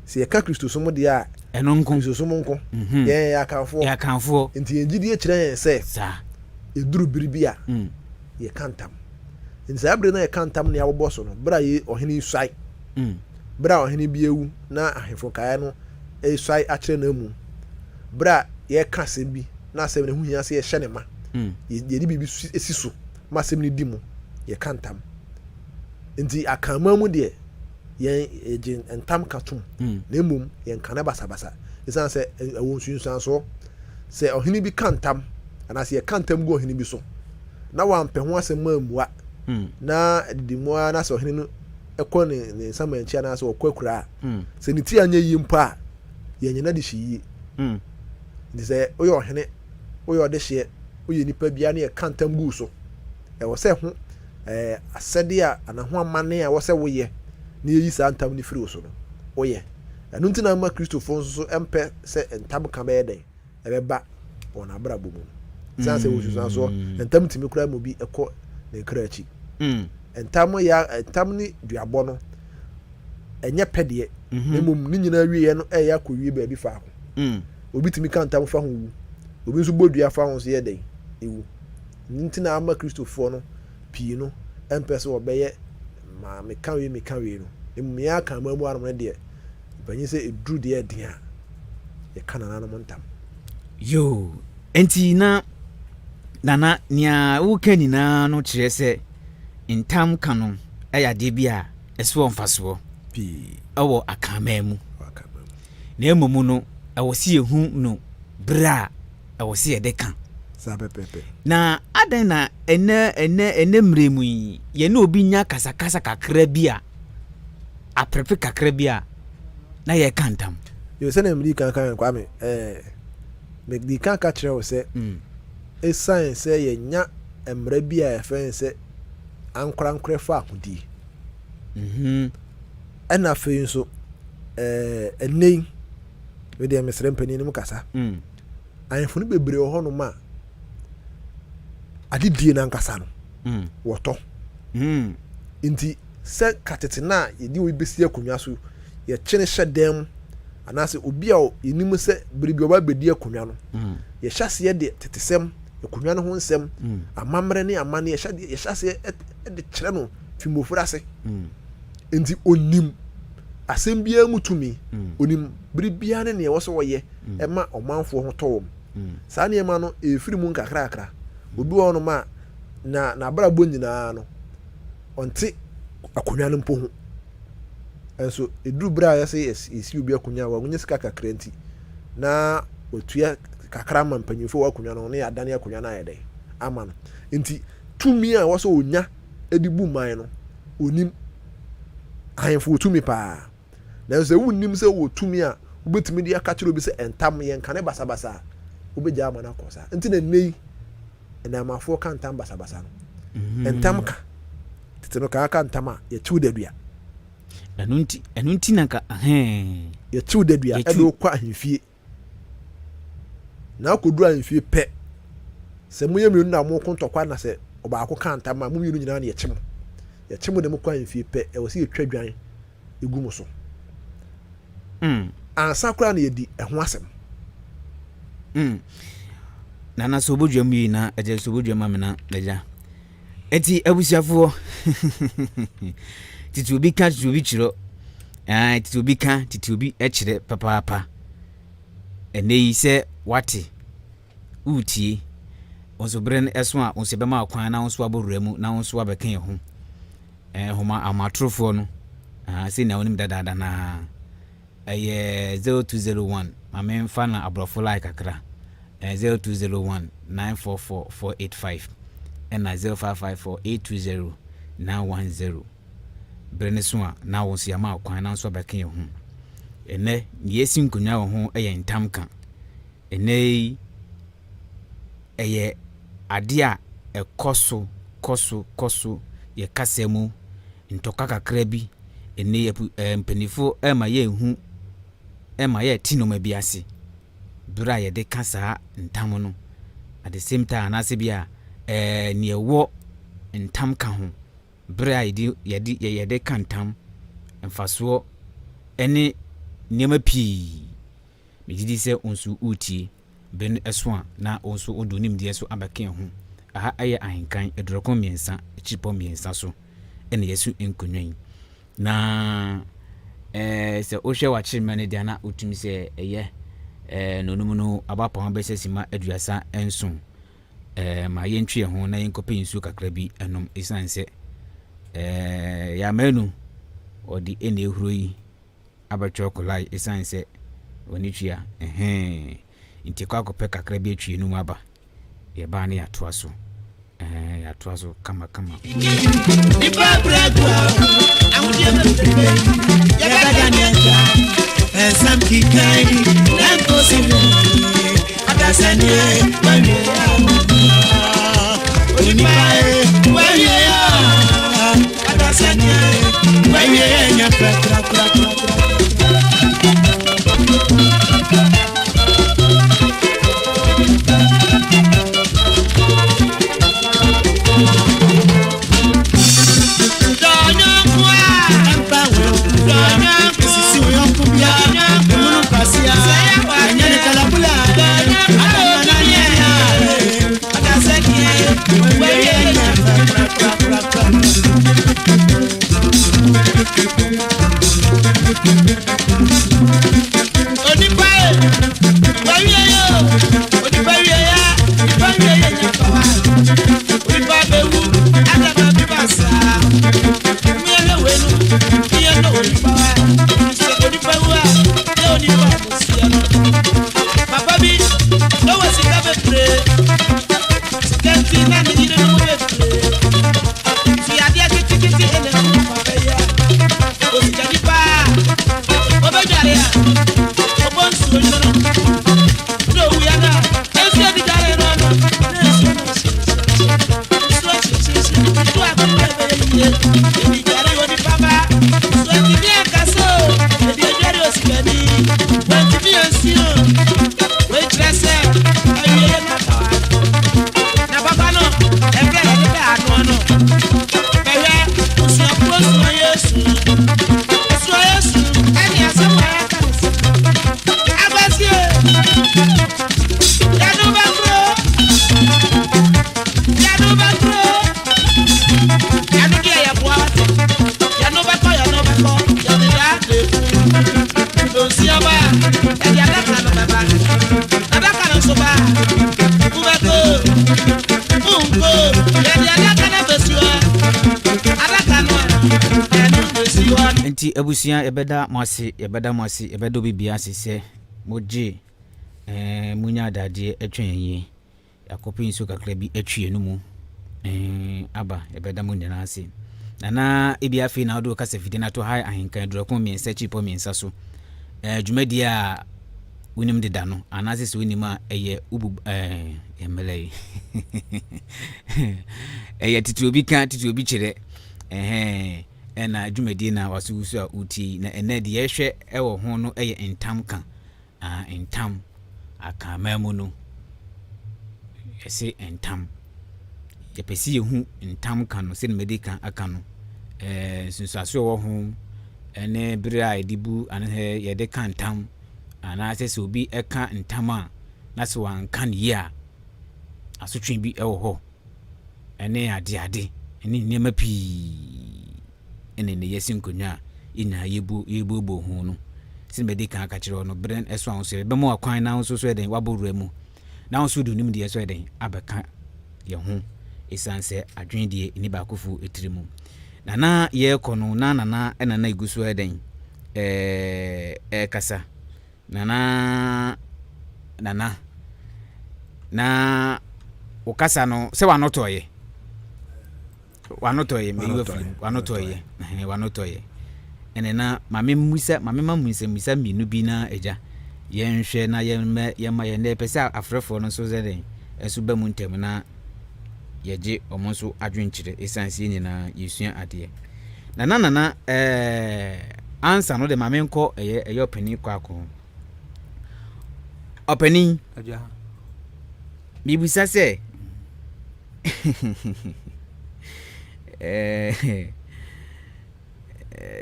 Sɛ yɛka Kristosom deɛ a,
ɛno nko.
Kristosom nko. Mm -hmm. Yɛn yɛ akanfoɔ.
Yɛ akanfoɔ.
Nti yɛn gyidie kyerɛ yɛn sɛ, saa. Ɛduru bere bi a, mm. yɛka ntam. Nti saa bere no a yɛka ntam nea wɔbɔ so no, bere a ye ɔhene yi suae, mm. bere a ɔhene bi awu na ahemfo nkaeɛ no resuae akyerɛ n'amu, bere a yɛreka asɛm bi na asɛm no ho hia sɛ yɛhyɛ ne ma, mm. yɛde biribi si so ma asɛm no di mu, yɛka ntam. Nti akanman mu deɛ, yɛn yɛgye ntam ka tom, mm. na mmom yɛnka no basabasa. Ɛsiane sɛ ɛwɔ nsunsuansoɔ sɛ ɔhene bi ka ntam anaasɛ yɛka ntam gu ɔhene bi so na wampɛ ho asɛm ammua, na adidi mu ara na sɛ ɔhene no kɔ ne ne nsamanakyi anaasɛ ɔkɔ akura a, sɛ ne ti anyɛ yie mpo a, yɛnyɛ n'adehye yie. Nti sɛ woyɛ ɔhene, woyɛ ɔdehyeɛ, woyɛ nipa biara ne yɛka ntam gu so, ɛwɔ sɛ ho ɛɛ asɛdeɛ a anaa ho amanne a ɛwɔ sɛ woyɛ na yɛyi saa ntam no firi wo so no, woyɛ. Ɛno nti na ama Kristofoɔ nso so mpɛ sɛ ntam ka bɛyɛ dɛn? Ɛbɛba wɔn abrabɔ mu no. Ɛsiane sɛ wɔ nsusuansoɔ, ntam tumi koraa ma obi kɔ ne kra akyi. Ntam yɛ ntam ne duabɔ no ɛnyɛ pɛ deɛ, na mmom ne nyinaa wieɛ no ɛyɛ akɔwie baabi faako. Obi tumi ka ntam fa ho wu, obi nso bɔ dua fa ho nso yɛ dɛn? Ewu. Ɛno nti na ama Kristofoɔ no pii no mpɛ sɛ wɔbɛyɛ ma meka wei meka wei no. Mmom yɛn Akanman mu anom no deɛ, mpanyin sɛ ɛduru deɛ ɛden a, yɛka nananom ntam.
Yoo, enti na Nana nea woka nyinaa no kyerɛ sɛ ntam ka no yɛ adeɛ bi a ɛso wɔ mfasoɔ
Pii.
wɔ Akanman mu.
Wɔ Akanman mu.
Na mmom no, ɛwɔ sɛ yɛhu no berɛ a ɛwɔ sɛ yɛde ka.
Saa pɛpɛɛpɛ.
Na adɛn na ɛnɛ ɛnɛ ɛnɛ mmerɛ mu yi, yɛne obi nya kasakasa kakra bi a, aprepe kakra bi a, na yɛreka ntam?
Yo, sɛnea medii kan kae no, Kwame, ɛɛ, medii kan ka kyerɛɛ wo sɛ, esiane sɛ yɛanya mmara bi a yɛfrɛ no sɛ ankorankorɛ fahodie, ɛna afei nso, ɛɛ, ɛnnɛ yi, me deɛ mesrɛ mpanin no mu kasa. Ahemfo no bebree wɔ hɔnom a adedie no ankasa no wɔtɔ. Nti sɛ ka tete no a yɛde obi bɛsi akonnwa so, yɛkye no hyɛ dan mu anaasɛ obi a yɛnim sɛ bere bi ɔba bɛdi akonnwa no, yɛhyɛ aseɛ de tetesɛm, akonnwa no ho nsɛm, amammerɛ ne amanneɛ, yɛhyɛ aseɛ de kyerɛ no fi mmofra ase. Nti onim asɛm biara mu tumi, onim bere biara ne nea ɛwɔ sɛ ɔyɛ ma ɔmanfoɔ ho tɔ wɔn. Saa nneɛma no ɛrefiri mu nkakrakra. Obi wɔ hɔnom a, na n'abrabɔ nyinaa no, ɔnte akonnwa no mpo ho. Nso ɛduru berɛ a yɛsɛ yɛsi obi akonnwa a, wanya sika kakra nti, na watua kakra ama mpanyinfoɔ wɔ akonnwa no ho na yɛadane akonnwa no ayɛ dɛn ama no. Nti tumi a ɛwɔ sɛ ɔnya de bu man no, ɔnim. Ahemfo wɔ tumi paa. Nanso sɛ wonnim sɛ wowɔ tumi a wobɛtumi de aka kyerɛ obi sɛ ntam, yɛnka no basabasa a, wobɛgyaa ama no akɔ saa. Nti na nnɛ yi, nnɛɛmafoɔ ka ntam basabasa no. Ntam ka. Tete no ka aka ntam a, yɛkyew dadua.
Ɛno nti, ɛno nti na nka, ɛhɛn.
Yɛkyew dadua ɛde wokɔ ahemfie. Na akɔduru ahemfie pɛ, sɛ moyɛ mmienu na moko ntɔkwa na sɛ ɔbaako ka ntam a, mo mmienu nyinaa na yɛkye mo. Yɛkye mo de mo kɔ ahemfie pɛ, ɛwɔ sɛ yɛtwa dwan gu mo so. Ansa koraa na yɛadi ɛho asɛm.
Nana sɛ obodwa mu yi na ɛkyɛ sɛ obodwa ma me na agya. Eti abusuafoɔ tete obi ka tete obi kyerɛ ɛɛ tete obi ka tete obi kyerɛ papaapa. Ɛnɛ yi sɛ wate woretie wo nso bere no ɛso a wo nso ɛbɛma kwan na wo nso abɔ wura mu na wo nso abɛka yɛn ho. Nhoma ahomatorofoɔ no, ahaa, sɛnea wonim dadaada no ara, ɛyɛ 0201, ma memfa no aborɔfo line kakra, ɛyɛ 0201 944 485, ɛna 0554 820 910. Bere no so a, na wo nso yɛama wo kwan na wo nso abɛka yɛn ho. Ɛnnɛ, nea yɛasi nkonnwa wɔ ho yɛ ntamka. Ɛnnɛ yi, ɛyɛ ade a ɛkɔ so kɔ so kɔ so yɛ kasa mu ntɔkwa kakra bi. Ɛnnɛ yi, apu ɛɛ mpanyinfo rema yɛrehu, ɛma yɛrete nneɛma bi ase bere a yɛde ka saa ntam no. At the same time, anaasɛ bi a ɛɛ nea ɛwɔ ntam ka ho bere a yɛde yɛde yɛde ka ntam, mfasoɔ ne nneɛma pii. Megye di sɛ wo nso woretie. Bere no so a na wo nso wode wo nimdeɛ so abɛka yɛn ho. Aha yɛ ahenkan aduɔkron mmiɛnsa akyiripɔ mmiɛnsa so na yɛasi nkonnwa yi. Na eh, sɛ wohwɛ w'akyerɛma no deɛ na wotumi sɛ ɛyɛ eh, nonum no abapɔn bɛsɛ sima 37. Eh, ma yɛntwe yɛn ho na yɛnkɔpɛ nsuo kakra bi nom ɛsiane sɛ eh, yɛamanu ɔde ɛna ehuro yi abɛtwerɛ kolae ɛsiane sɛ w'ani tua ɛhɛɛ nti kɔ akɔpɛ kakra bi atwi anum aba yɛbaa ne yɛatoa so ɛhɛɛ yɛatoa so kama kama.
Nipa brɛ gu aho ahodeɛ bebrebe yɛbɛda ne agya nsɛm kikan na nkosi mu ɔdasani wawie onipa wawie ɔdasani wawie nya pɛ korakorakora.
Nti abusua yɛbɛda mo ase, yɛbɛda mo ase, yɛbɛda obi biara ase sɛ mogye ɛɛ monya adagyeɛ atwa yɛn yie. Yɛakɔpɛ nsuo kakra bi atwi yɛn mu ɛɛ aba, yɛbɛda mo nyinaa ase. Nana ebi afei na wode wo kasa fidie no ato ha ahenkan aduɔkron mmiɛnsa akyiripɔ mmiɛnsa so. Ɛɛ dwumadie a wonim deda no anaasɛ sɛ wonim a ɛyɛ wobu ɛɛ yɛmmɛlɛ yi ɛyɛ tete obi ka tete obi kyerɛ ɛhɛn ɛna dwumadie na waso wusu a wotie yi na ɛnɛ deɛ yɛhwɛ ɛwɔ ho no ɛyɛ ntam ka ah, ntam akanman mu no yɛse ntam yɛpɛ sɛ yɛhu ntam ka no sɛdeɛ madi kan aka no ɛɛ nsunsuansoɔ ɛwɔ ho ɛne bere a yɛde bu anaasɛ yɛde ka ntam anaasɛ sɛ obi ɛka ntam a na sɛ wanka no yie a asotwe bi ɛwɔ hɔ ɛne adeade ɛne nneɛma pii ɛna ɛnɛ yɛasi nkonnwa a yɛn nyinaa yɛbu yɛbuobuo ho no sɛdeɛ madi kan aka kyerɛ wo no berɛ ɛso a wo nso yɛbɛma wakwan na wo nso so ɛdɛn wabɔ wura mu na wo nso de nimdeɛ so ɛdɛn abɛka yɛn ho ɛsiane sɛ adwene deɛ ɛni baakofo tiri mu na na yɛrekɔ no na nana ɛna na ɛgu so ɛdɛn ɛɛ ɛrekasa nana nana na wo kasa no sɛ wano tɔɔyɛ wano tɔɔyɛ meyi wafiri mu wano tɔɔyɛ ɛhɛn wano tɔɔyɛ ɛnɛ na maame mmisa maame ma mu nsɛmmisa mmienu bi na agya yɛnhwɛ na yɛmmɛ yɛmma yɛn dɛ pɛ sɛ afrɛfoɔ no nso sɛ dɛn ɛnso ba mu ntɛm na yɛgye wɔn nso adwenkyerɛ ɛsiane sɛ yɛn nyinaa yɛsua adeɛ nana nana ɛɛ ansa no de maame nkɔ ɛyɛ ɛyɛ ɔpanin kɔ akɔ ɔpanin mibisa sɛ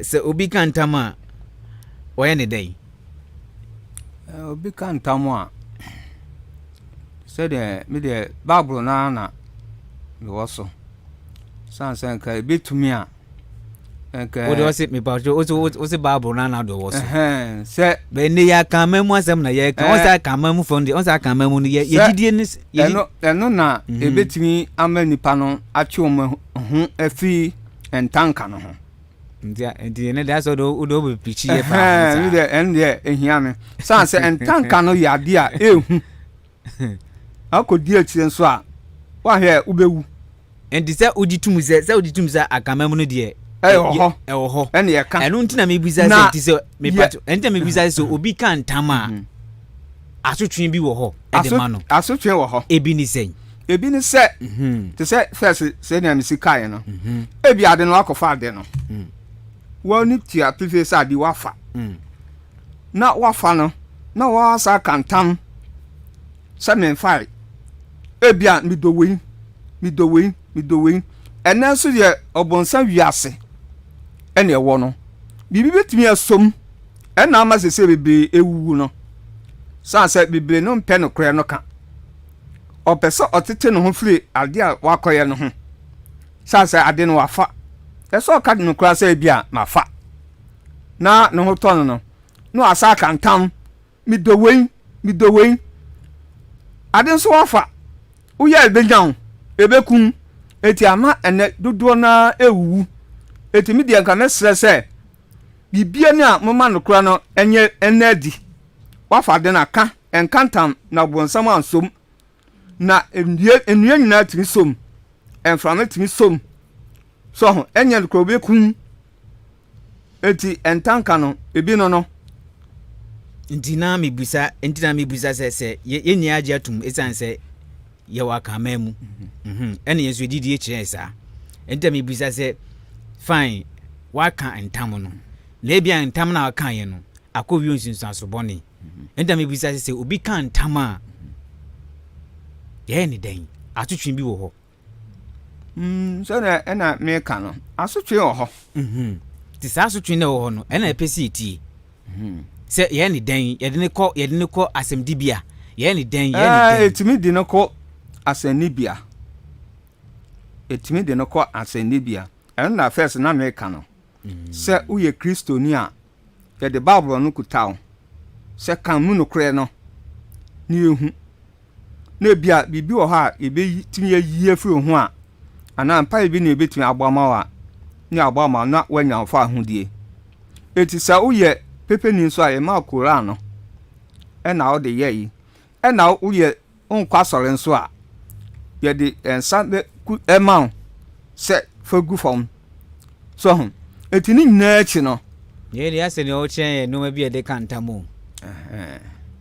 sɛ obi ka ntam a ɔyɛ ne dɛn
obi ka ntam a sɛdeɛ me deɛ bible no ara na mewɔ so sane sɛ nka ɛbɛtumi a nka
wode ɔse mepatwo wose wose bible no ana de wɔ so
sɛ
bɛnne yɛ akanman mu asɛm na yɛka ɔn sɛ akanman mu fam deɛ ɔn sɛ akanman mu no yɛ yɛgyidie ne
ɛno ɛno na mhm. ɛbɛtumi ama nipa no atwe wɔn ho afiri ntanka no ho
nti nti ɛno deɛ asɛ wode wode wobɛpikyi yɛ paa ho
saa deɛ ɛno deɛ ɛhia me sane sɛ ntanka no yɛ adeɛ a ɛhu akɔdi akyire nso a woahwɛ wobɛwu
Nti sɛ wogye tom sɛ sɛ wogye tom sɛ akanman mu no deɛ
ɛwɔ hɔ
ɛwɔ hɔ
ɛne ɛka
ɛno nti na mebisa sɛ nti sɛ mepato ɛno nti na mebisa sɛ obi ka ntam a mhm. asotwe bi wɔ hɔ ɛde ma no
asotwe wɔ hɔ
ebi ne sɛn
ebi ne sɛ mhm. te sɛ fɛs sɛnea mesi kaeɛ no mhm. ebi ade no akɔfa ade no mm. wɔn ne tua pefee sɛ ade wafa mm. na wafa no na wɔasa aka ntam sɛ memfae. Ebia medɔ wei, medɔ wei, medɔ wei. Ɛnnɛ nso deɛ ɔbonsam wiase ɛna ɛwɔ no. Biribi bɛtumi asom ɛna ama sese bebree ewuwu no. San sɛ bebree no mpɛ nokorɛ no ka. Ɔpɛ sɛ ɔtete ne ho firi adeɛ a wakɔyɛ no ho. San sɛ ade no wafa. Ɛsɛ ɔka nokorɛ sɛ ebia mafa. Na ne ho tɔ no no, na wasa aka ntam Medɔ wei, medɔ wei. Ade nso wafa. Woyɛ a ɛbɛnya wo, ɛbɛku wo. Enti ama ɛnɛ dodoɔ no ara ɛrewuwu. Enti me deɛ nka mɛsrɛ sɛ biribiara ni a momma nokorɛ no nyɛ ɛnna adi. Wafa ade no aka, ɛnka ntam na ɔbonsam ansom. Na nnua nnua nyinaa tumi som, mframa tumi som. So ho, ɛnyɛ nokorɛ wɔbɛku wo. Enti ntanka no, ebi no no.
Nti na mebisa, nti na mebisa sɛ sɛ yɛn nyinaa agye atum esiane sɛ yɛwɔ akanman mu. Mhm. Ɛna yɛn nso yɛdidie kyerɛɛ saa. Nti na mebisa sɛ fine waka ntam no. Na ebia ntam no a wakaeɛ no akɔ wie nsunsuanso bɔne. Nti na mebisa sɛ sɛ obi ka ntam a yɛyɛ ne dɛn? Atotwe bi wɔ hɔ.
Mm, sɛdeɛ ɛna meka no, asotwe wɔ hɔ.
Mhm. Nti saa asotwe no ɛwɔ hɔ no, ɛna ɛpɛ sɛ yɛtie. Mhm. Sɛ yɛyɛ ne dɛn, yɛde ne kɔ, yɛde ne kɔ asɛmdibea, yɛyɛ ne dɛn, yɛyɛ ne dɛn.
Ɛtumi de no kɔ asɛnnibea. Ɛtumi de no kɔ asɛnnibea. Ɛno na first na meka no. Mm. Sɛ woyɛ Kristoni a, yɛde Bible no kuta wo. Sɛ kan mu nokorɛ no, ne yɛhu. na ebia biribi wɔ hɔ a yɛbɛtumi ayi afiri wo ho a, anaa mpaeɛ bi na yɛbɛtumi abɔ ama wo a, ne abɔ ama wo na woanya wo fawohodie. Enti sɛ woyɛ pepeni nso a, yɛma wo Koran no ɛna wode yɛ yi. Ɛna woyɛ wonkɔ asɔre nso a, yɛde yɛn nsa bɛku ɛma wo sɛ fa gu fam. So ho. Enti ne nyinaa akyi no.
Yei deɛ asɛ nea ɔkyerɛ yɛn nneɛma bi a yɛde ka ntam o.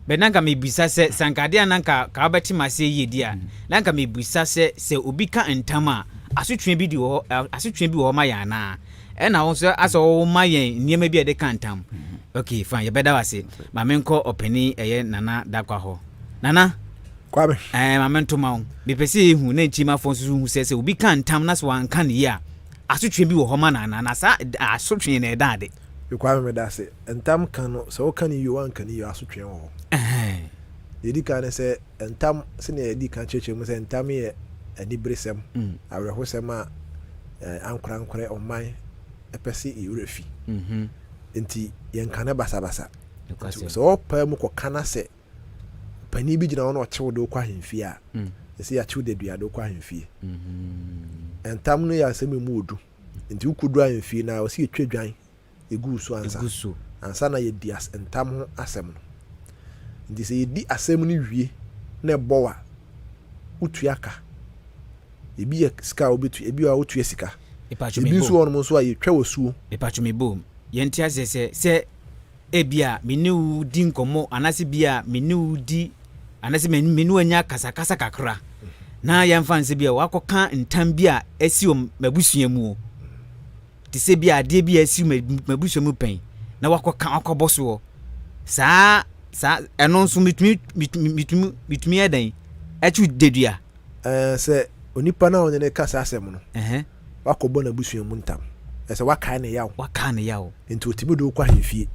Bɛ na nka mebisa sɛ, sɛ anka adeɛ a na nka ka wobɛte m'aseɛ yie di a, na nka mebisa sɛ, sɛ obi ka ntam a, asotwe bi di wɔ hɔ, asotwe bi wɔ hɔ ma yɛn anaa? Ɛna wo nso asɛ woma yɛn nneɛma bi a yɛde ka ntam. Ok, fine, yɛbɛda wo ase. Ma menkɔ ɔpanin ɛyɛ Nana Dakwa hɔ. Nana!
Kwame.
Ɛɛ, ma mento ma wo. Mepɛ sɛ yɛhu na nkyirimmafoɔ nso so hu sɛ, sɛ obi ka ntam na sɛ wanka no yie a, asotwe bi wɔ hɔ ma no anaa? Na saa asotwe no ɛda ade?
Kwame, meda ase. Ntam ka no, sɛ woka no yie o, woanka no yie o, asotwe wɔ hɔ. Deɛ ɛdi kan ne sɛ, ntam, sɛdeɛ yɛdii kan kyerɛkyerɛ mu sɛ ntam yɛ aniberesɛm, awerɛhosɛm a ankorankorɛ, ɔman pɛ sɛ yɛn werɛ fi. Nti yɛnka no basabasa. Nti sɛ wɔpae mu kɔka na sɛ panin bi gyina hɔ na ɔkye wo de wokɔ ahemfie a, ɛsɛ yɛakye wo dadua de wokɔ ahemfie. Ntam no yɛ asɛm emu odu. Nti wokɔduru ahemfie no a, ɔsɛ yɛtwa dwan gu wo so ansa. Ansa na yɛadi ntam ho asɛm no. Nti sɛ yɛdi asɛm no wie na ɛbɔ wo a, wotua ka. Ebi yɛ sika a wobɛtua, ebi wɔ a wotua sika. Ebi nso wɔ hɔnom nso a yɛtwa wɔ suo.
Mepatwo me bom. Yɛnte aseɛ sɛ, sɛ ebia me ne wo di nkɔmmɔ anaasɛ bi a me ne wo di anaasɛ me ne wo anya kasakasa kakra na yɛmfa no sɛ bi a wakɔka ntam bi a asi wɔ m'abusua mu o. Te sɛ bi a adeɛ bi a asi m'abusua mu pɛn na wakɔka wakɔbɔ soɔ. Saa saa ɛno nso metumi metumi metumi metumi yɛ dɛn ɛkyi dedua.
Ɛɛ sɛ onipa no a ɔne no reka saa asɛm no, wakɔbɔ n'abusua mu ntam. Ɛsɛ wakae ne yaw.
Wakae ne yaw.
Nti otumi de wo kɔ ahemfie.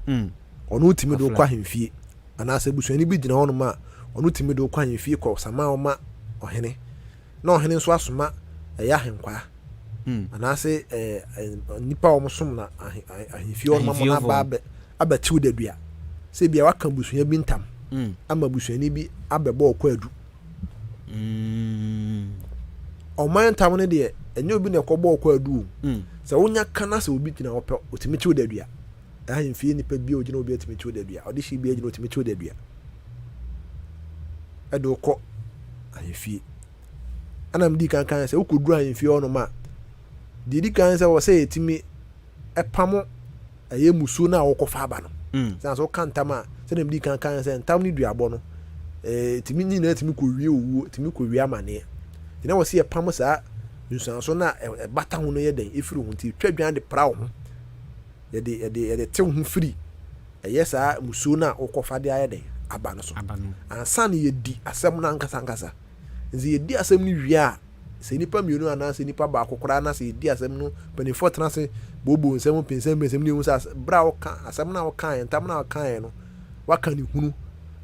Ɔno tumi de wo kɔ ahemfie. Anaasɛ abusuani bi gyina hɔnom a, ɔno tumi de wo kɔ ahemfie kɔ sama wo ma ɔhene. Na ɔhene nso asoma ɛyɛ ahenkwaa. Anaasɛ ɛɛ nnipa a wɔsom na ahemfie hɔ nom ama no aba abɛ abɛkyew dadua. Sɛ ebia waka abusua bi ntam ama abusuani bi abɛbɔ ɔkwaadu. Ɔman ntam no deɛ, ɛnyɛ obi na ɛkɔbɔ ɔkwaadu o. Sɛ wonya ka na sɛ obi gyina hɔ pɛ, otumi kyew dadua. Ahemfie nipa bi a ogyina obi atumi kyew dadua. Ɔde hye bi agyina otumi kyew dadua. Ɛde wokɔ ahemfie. Ɛna medi kan kan sɛ wokɔduru ahemfie hɔnom a, deɛ ɛdi kan sɛ wɔ sɛ yɛtumi ɛpamo ɛyɛ mmusuo no a wokɔfa aba no. Mm. Sɛ sɛ woka ntam a, sɛdeɛ medi kan kan sɛ ntam ne duabɔ no, ɛtumi ne nyinaa tumi kɔwie owuo, tumi kɔwie amaneɛ. Nti na wɔ sɛ yɛpam saa nsuanso no a ɛbata ho no yɛ dɛn ɛfiri ho nti twa dwan de pra wo ho. Yɛde yɛde yɛde te wo ho firi ɛyɛ saa mmusuo no a wokɔfa de ayɛ dɛn aba no so. Ansa na yɛdi asɛm no ankasa ankasa. Nti yɛdi asɛm no wie a, Sɛ nnipa mmienu anaasɛ nnipa baako koraa na sɛ yɛdi asɛm no, mpanimfoɔ tena ase booboo nsɛm, mpɛnsɛmpɛnsɛm ne ɛhu sɛ berɛ a woka asɛm no a wokaeɛ, ntam no a wokaeɛ no, woaka ne hunu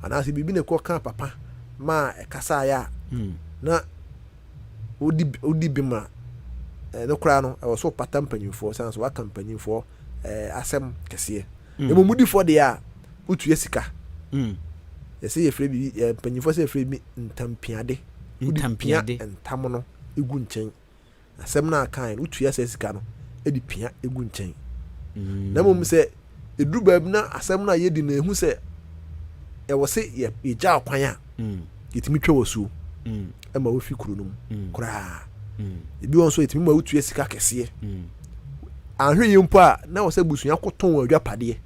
anaasɛ biribi na ɛkɔ ka papa ma ɛkasaeɛ a hmm. na wodi wodi bem a ɛno koraa no ɛwɔ so pata mpanyinfoɔ san so waka mpanyinfoɔ ɛɛ asɛm kɛseɛ hmm. emu mudifoɔ deɛ a wotua sika hmm. yɛsɛ yɛfrɛ biribi mpanyinfoɔ sɛ yɛfrɛ bi ntampiade Wode pia ntam no gu nkyɛn. Asɛm no a kae no, wotua saa sika no de pia gu nkyɛn. Mm. Na mmom sɛ ɛduru baabi na asɛm no a yɛdi no ɛhu sɛ ɛwɔ sɛ yɛgya kwan a mm. yɛtumi twa wasuo mm. ma wofi kuro no mu mm. koraa. Ebi wɔ nso yɛtumi ma wotua sika kɛseɛ. Ahwɛ yie mpo a na wɔ sɛ abusua kɔtɔn wɔn adwapadeɛ.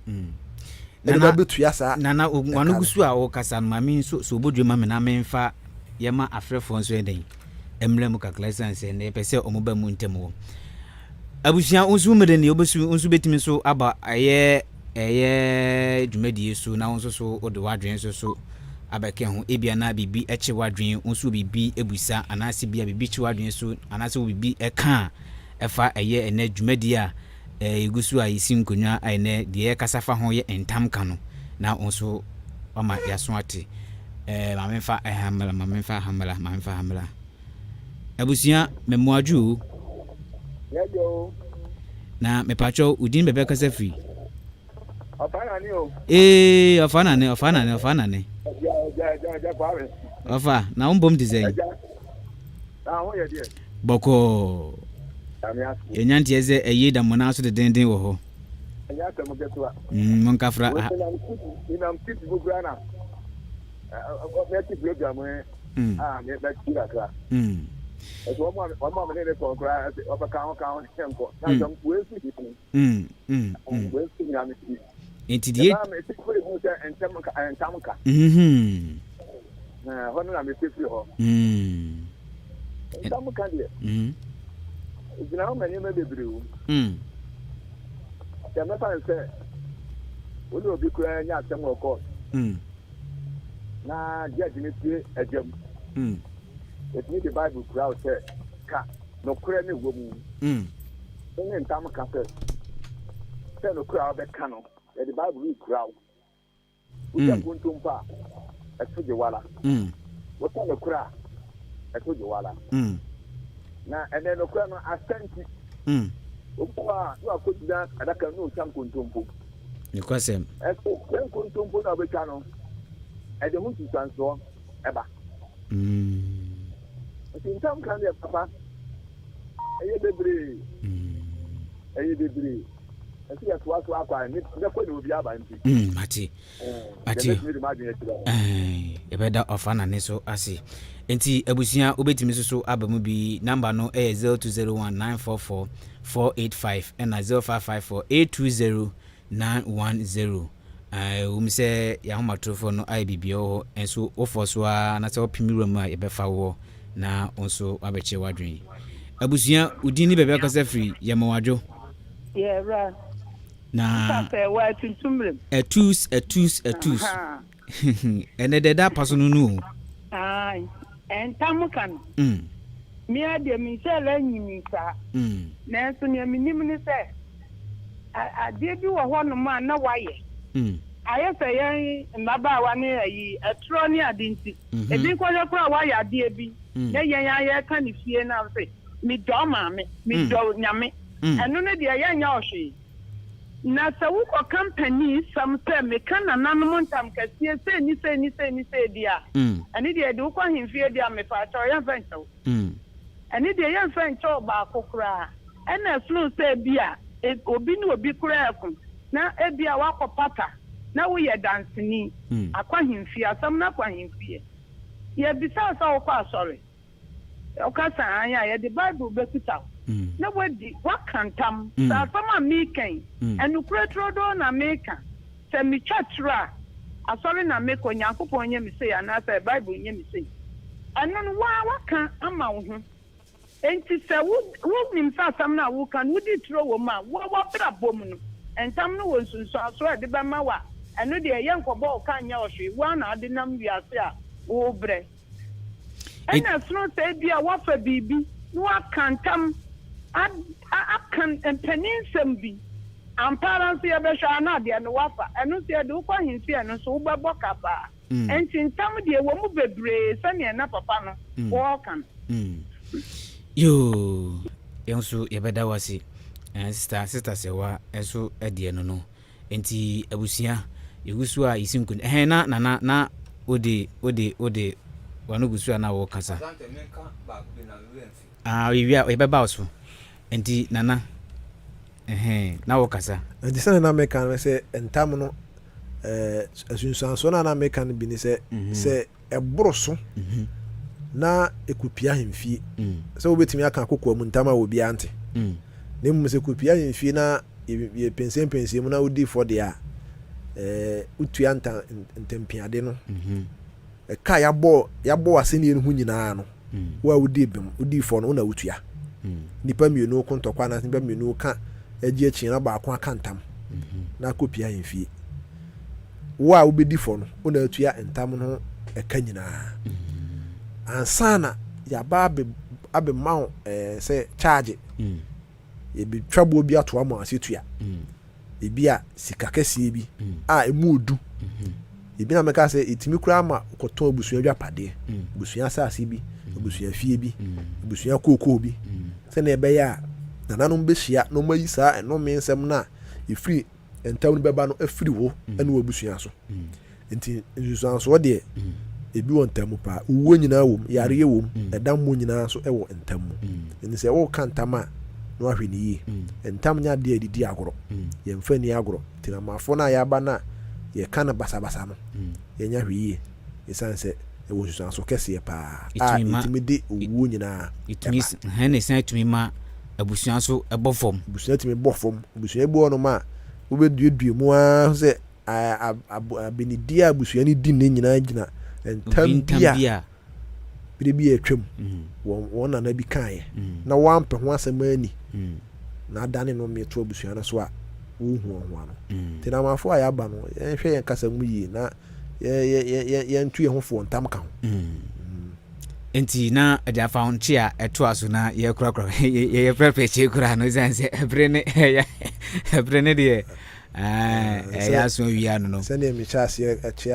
Ɛde ba bɛtua saa.
Nana wano gu so a wɔkasa no maame nso so obodwe ma me na memfa yɛma afrɛfoɔ nso yɛ dɛn mmra mu kakra ɛsiane sɛ nnɛ yɛpɛ sɛ wɔn ba mu ntɛm wɔ abusua wo nso mmere ne wobɛsu nso bɛtumi nso aba ɛyɛ ɛyɛ dwumadie so na wo nso so wode w'adwene nso so abɛka ho ebia na biribi kye w'adwene wo nso biribi abusa anaasɛ bia biribi kye w'adwene so anaasɛ wo biribi ɛka a ɛfa ɛyɛ ɛnɛ dwumadie a yɛgu so a yɛsi nkonnwa a ɛnɛ deɛ yɛkasa fa ho yɛ ntam ka no na wo nso wama yɛaso ate. Eh, ma memfa ɛha mmra, ma memfa ha mmra, ma memfa ha mmra. Abusua, mɛmoadwo o.
Yɛdwo o.
Na mepatwɔ wo din bɛbɛ kasa firi.
Ɔfa nane o.
Ee, ɔfa nane, ɔfa nane, ɔfa nane.
Ɛgya, ɛgya, ɛgya, ɛgya Kwame.
Ɔfa, na wo mbom te sɛn?
Ɛgya, na ho yɛ deɛ.
Bɔkɔɔ.
Nyame ase.
Yɛnya nteɛ sɛ ɛyie da mmɔnaa so dedenden wɔ hɔ.
Ɛnyɛ asɛm ketewa.
Monkafra.
Menam titi mu koraa na mɛte program yi a mɛti kakra. Ɛsɛ wɔn a mene ne kɔ koraa wɔbɛka ho ka ho ne nkɔ. Na sɛ wei nso hia me. Wei nso hia me ti.
Nti deɛ.
Ɛna mete firi ho sɛ ntɛm ka ntam ka. Hɔ no na mete firi hɔ. Ntam ka deɛ. Ɛgyina hɔ ma nneɛma bebree wom. Sɛ mɛfa no sɛ wo ne obi koraa nya asɛm wɔ court na judge no tie agya mu. Ɛtumi de Bible kura wo sɛ ka nokorɛ ne wɔ mu. Wo ne ntam ka sɛ sɛ nokorɛ a wobɛka no yɛde Bible rekura wo. Wotwa nkontompo a, ɛto gye wo ara. Woka nokorɛ a, ɛto gye wo ara. Na ɛnɛ nokorɛ no asa nti, obi wɔ hɔ a na wakɔgyina adaka mu na ɔtwa nkontompo.
Nokwasɛm.
Ɛso sɛ nkontompo no a wobɛtwa no, ɛde ho nsunsuansoɔ ɛba. Nti ntam ka deɛ papa, ɛyɛ bebree. Ɛyɛ bebree. Ɛsɛ yɛtoa so akɔ a, mɛkɔ ne obi aba nti.
Mate. Mate. Yɛbɛda ɔfa na ne so ase. Nti abusua wobɛtumi nso so aba mu bi. Namba no yɛ 0201 944 485 ɛna 0554 820 910. Ɛwom sɛ yɛn ahomatorofoɔ no ayɛ biribi wɔ hɔ nso wofɔ so ara na sɛ wopem wura mu a yɛbɛfa woɔ na wo nso woabɛkyerɛ w'adwene. Abusua, wo din ne baabi akasa firi, yɛma wo adwo.
Yɛ wura.
Na.
Sɛ wɔ atuntum mmerɛ mu.
Atus, atus, atus. Ɛnɛ deɛ ɛda apa so no no o.
Ae, ntam ka no. Me ara deɛ menhyɛɛ da nyinii saa. Nanso nea menim ne sɛ, adeɛ bi wɔ hɔnom a na wɔayɛ. Ayɛ sɛ yɛn mmabaawa ne ayi, ɛtorɔ ne ade nti, ebi nkɔhwɛ koraa a wɔayɛ adeɛ bi na yɛn ara yɛreka no fie na wose, medɔ maame, medɔ Nyame. Ɛno no deɛ yɛnyɛ wo hwee. Na sɛ wokɔka mpanin sɛm sɛ meka nananom ntam kɛseɛ sei ne sei ne sei ne sei deɛ a, ɛno deɛ yɛde wo kɔ ahemfie deɛ a, mepaakyɛw yɛmfa nkyɛ wo. Ɛno deɛ yɛmfa nkyɛ wo baako koraa. Ɛna ɛsono sɛ ebia obi ne obi koraa reko na ebia woakɔ pata na woyɛ danseni akɔ ahemfie, asɛm no akɔ ahemfie. Yɛbisa wo sɛ wokɔ asɔre? Woka sɛ aane a, yɛde Bible bɛkuta wo na woadi, woaka ntam sɛ asɛm a mereka yi, ɛnokorɛ turodoo na mereka. Sɛ metwa turo a, asɔre na mekɔ, Nyankopɔn nyɛ me sei anaasɛ Bible nyɛ me sei. Ɛno no, wo ara woaka ama wo ho. Enti sɛ wo, wonim sɛ asɛm no a woreka no, wodi turo wɔ mu a, wo ara w'abrabɔ mu no, ntam no wɔ nsunsuansoɔ a ɛde bɛma wo a, ɛno deɛ yɛnkɔbɔ wo ka nyɛ wo hwee, wo ara na wode nam wiase a worebrɛ. Ɛna ɛsono sɛ ebia woafa biribi na woaka ntam aka mpanin nsɛm bi. Ampa ara nso yɛbɛhwɛ a na adeɛ no woafa. Ɛno nso yɛde wo kɔ ahemfie a ɛno nso wobɛbɔ ka paa. Enti ntam deɛ ɛwɔ mu bebree sɛdeɛ na papa no ɔreka no.
Yoo, yɛn nso yɛbɛda wo ase. Sister, Sister Sɛwa nso deɛ no no. Enti abusua, yɛgu so a yɛsi nkon. Ɛhɛn na nana na wode wode wode w'ano gu so a na wɔkasa.
Asante menka baako bi na me werɛ mfi.
Ah yɛwie a yɛbɛba wo so. Enti nana ɛhɛn na wɔkasa.
Enti sɛdeɛ na meka no sɛ ntam no ɛɛ asunsuansoɔ no a na meka no bi ne sɛ sɛ ɛboro so na ɛkɔpue ahemfie sɛ wobɛtumi aka kokoa mu ntam a obiara nte na mmom sɛ ɛkɔpue ahemfie na yɛpɛnsɛmpɛnsɛ mu na wodi fɔ deɛ a wotua nta ntampiade no ɛka yɛabɔ yɛabɔ w'asɛnnie no ho nyinaa no wo a wodii bem wodii fɔ no wo na wotua nnipa mmienu ko ntɔkwa anaasɛ nnipa mmienu ka agye akyi na baako aka ntam na akɔpue ahemfie Wo a wobɛdi fɔ no, wo na atua ntam no ho ɛka nyinaa. Ansa na yɛaba abɛma wo ɛɛ sɛ charge. Mm. Yɛbɛtwa boɔ bi ato ama ase tua. Mm. Ebi a sika kɛseɛ bi mm. a emu odu. Mm-hmm. Ebi na mɛka sɛ ɛtumi koraa ma kɔtɔn abusua adwapadeɛ, mm. abusua asase bi, mm. abusua fie bi, abusua kookoo bi. Sɛnea ɛbɛyɛ a nananom bɛhyia na wɔayi saa ɛnome nsɛm no a ɛfiri ntam no bɛba no afiri wo ne w'abusua so. Nti nsusuansoɔ deɛ ebi wɔ ntam mu paa. Owuo nyinaa wɔ mu, yareɛ wɔ mu, ɛdammɔ nyinaa nso wɔ ntam mu. Nti sɛ woka ntam a, na wahwɛ no yie. Ntam nyɛ adeɛ a yɛde di agorɔ. Yɛmfa nni agorɔ. Nti Namafoɔ no a yɛaba no a yɛka no basabasa no, yɛnyɛ ahwɛyie ɛsiane sɛ ɛwɔ nsusuanso kɛseɛ paa a ɛtumi de owuo nyinaa
ɛtumi
ba.
Hɛn na ɛsan tumi ma abusua nso bɔ fam.
Abusua tumi bɔ fam. Abusua bi wɔ hɔnom a wobɛduadua mu ara sɛ abenedie a abusua no di nnɛ nyinaa gyina ntam bi a bere bi a atwam wɔn wɔn nana bi kaeɛ na wɔampɛ ho asɛm anni na adane no to abusua no so a wɔnhu wɔn ho ano. Nti Namafo a yɛaba no, yɛnhwɛ yɛn kasa mu yie na yɛntu yɛn ho fo wɔ ntam ka ho.
Nti na ɛde afa ho nkye a ɛtoa so na yɛkorakora yɛyɛ prɛprɛ kyɛ kura no ɛsiane sɛ ɛbere ne ɛbere ne deɛ ɛyɛ aso awia no no.
Sɛdeɛ mehyɛ aseɛ kyea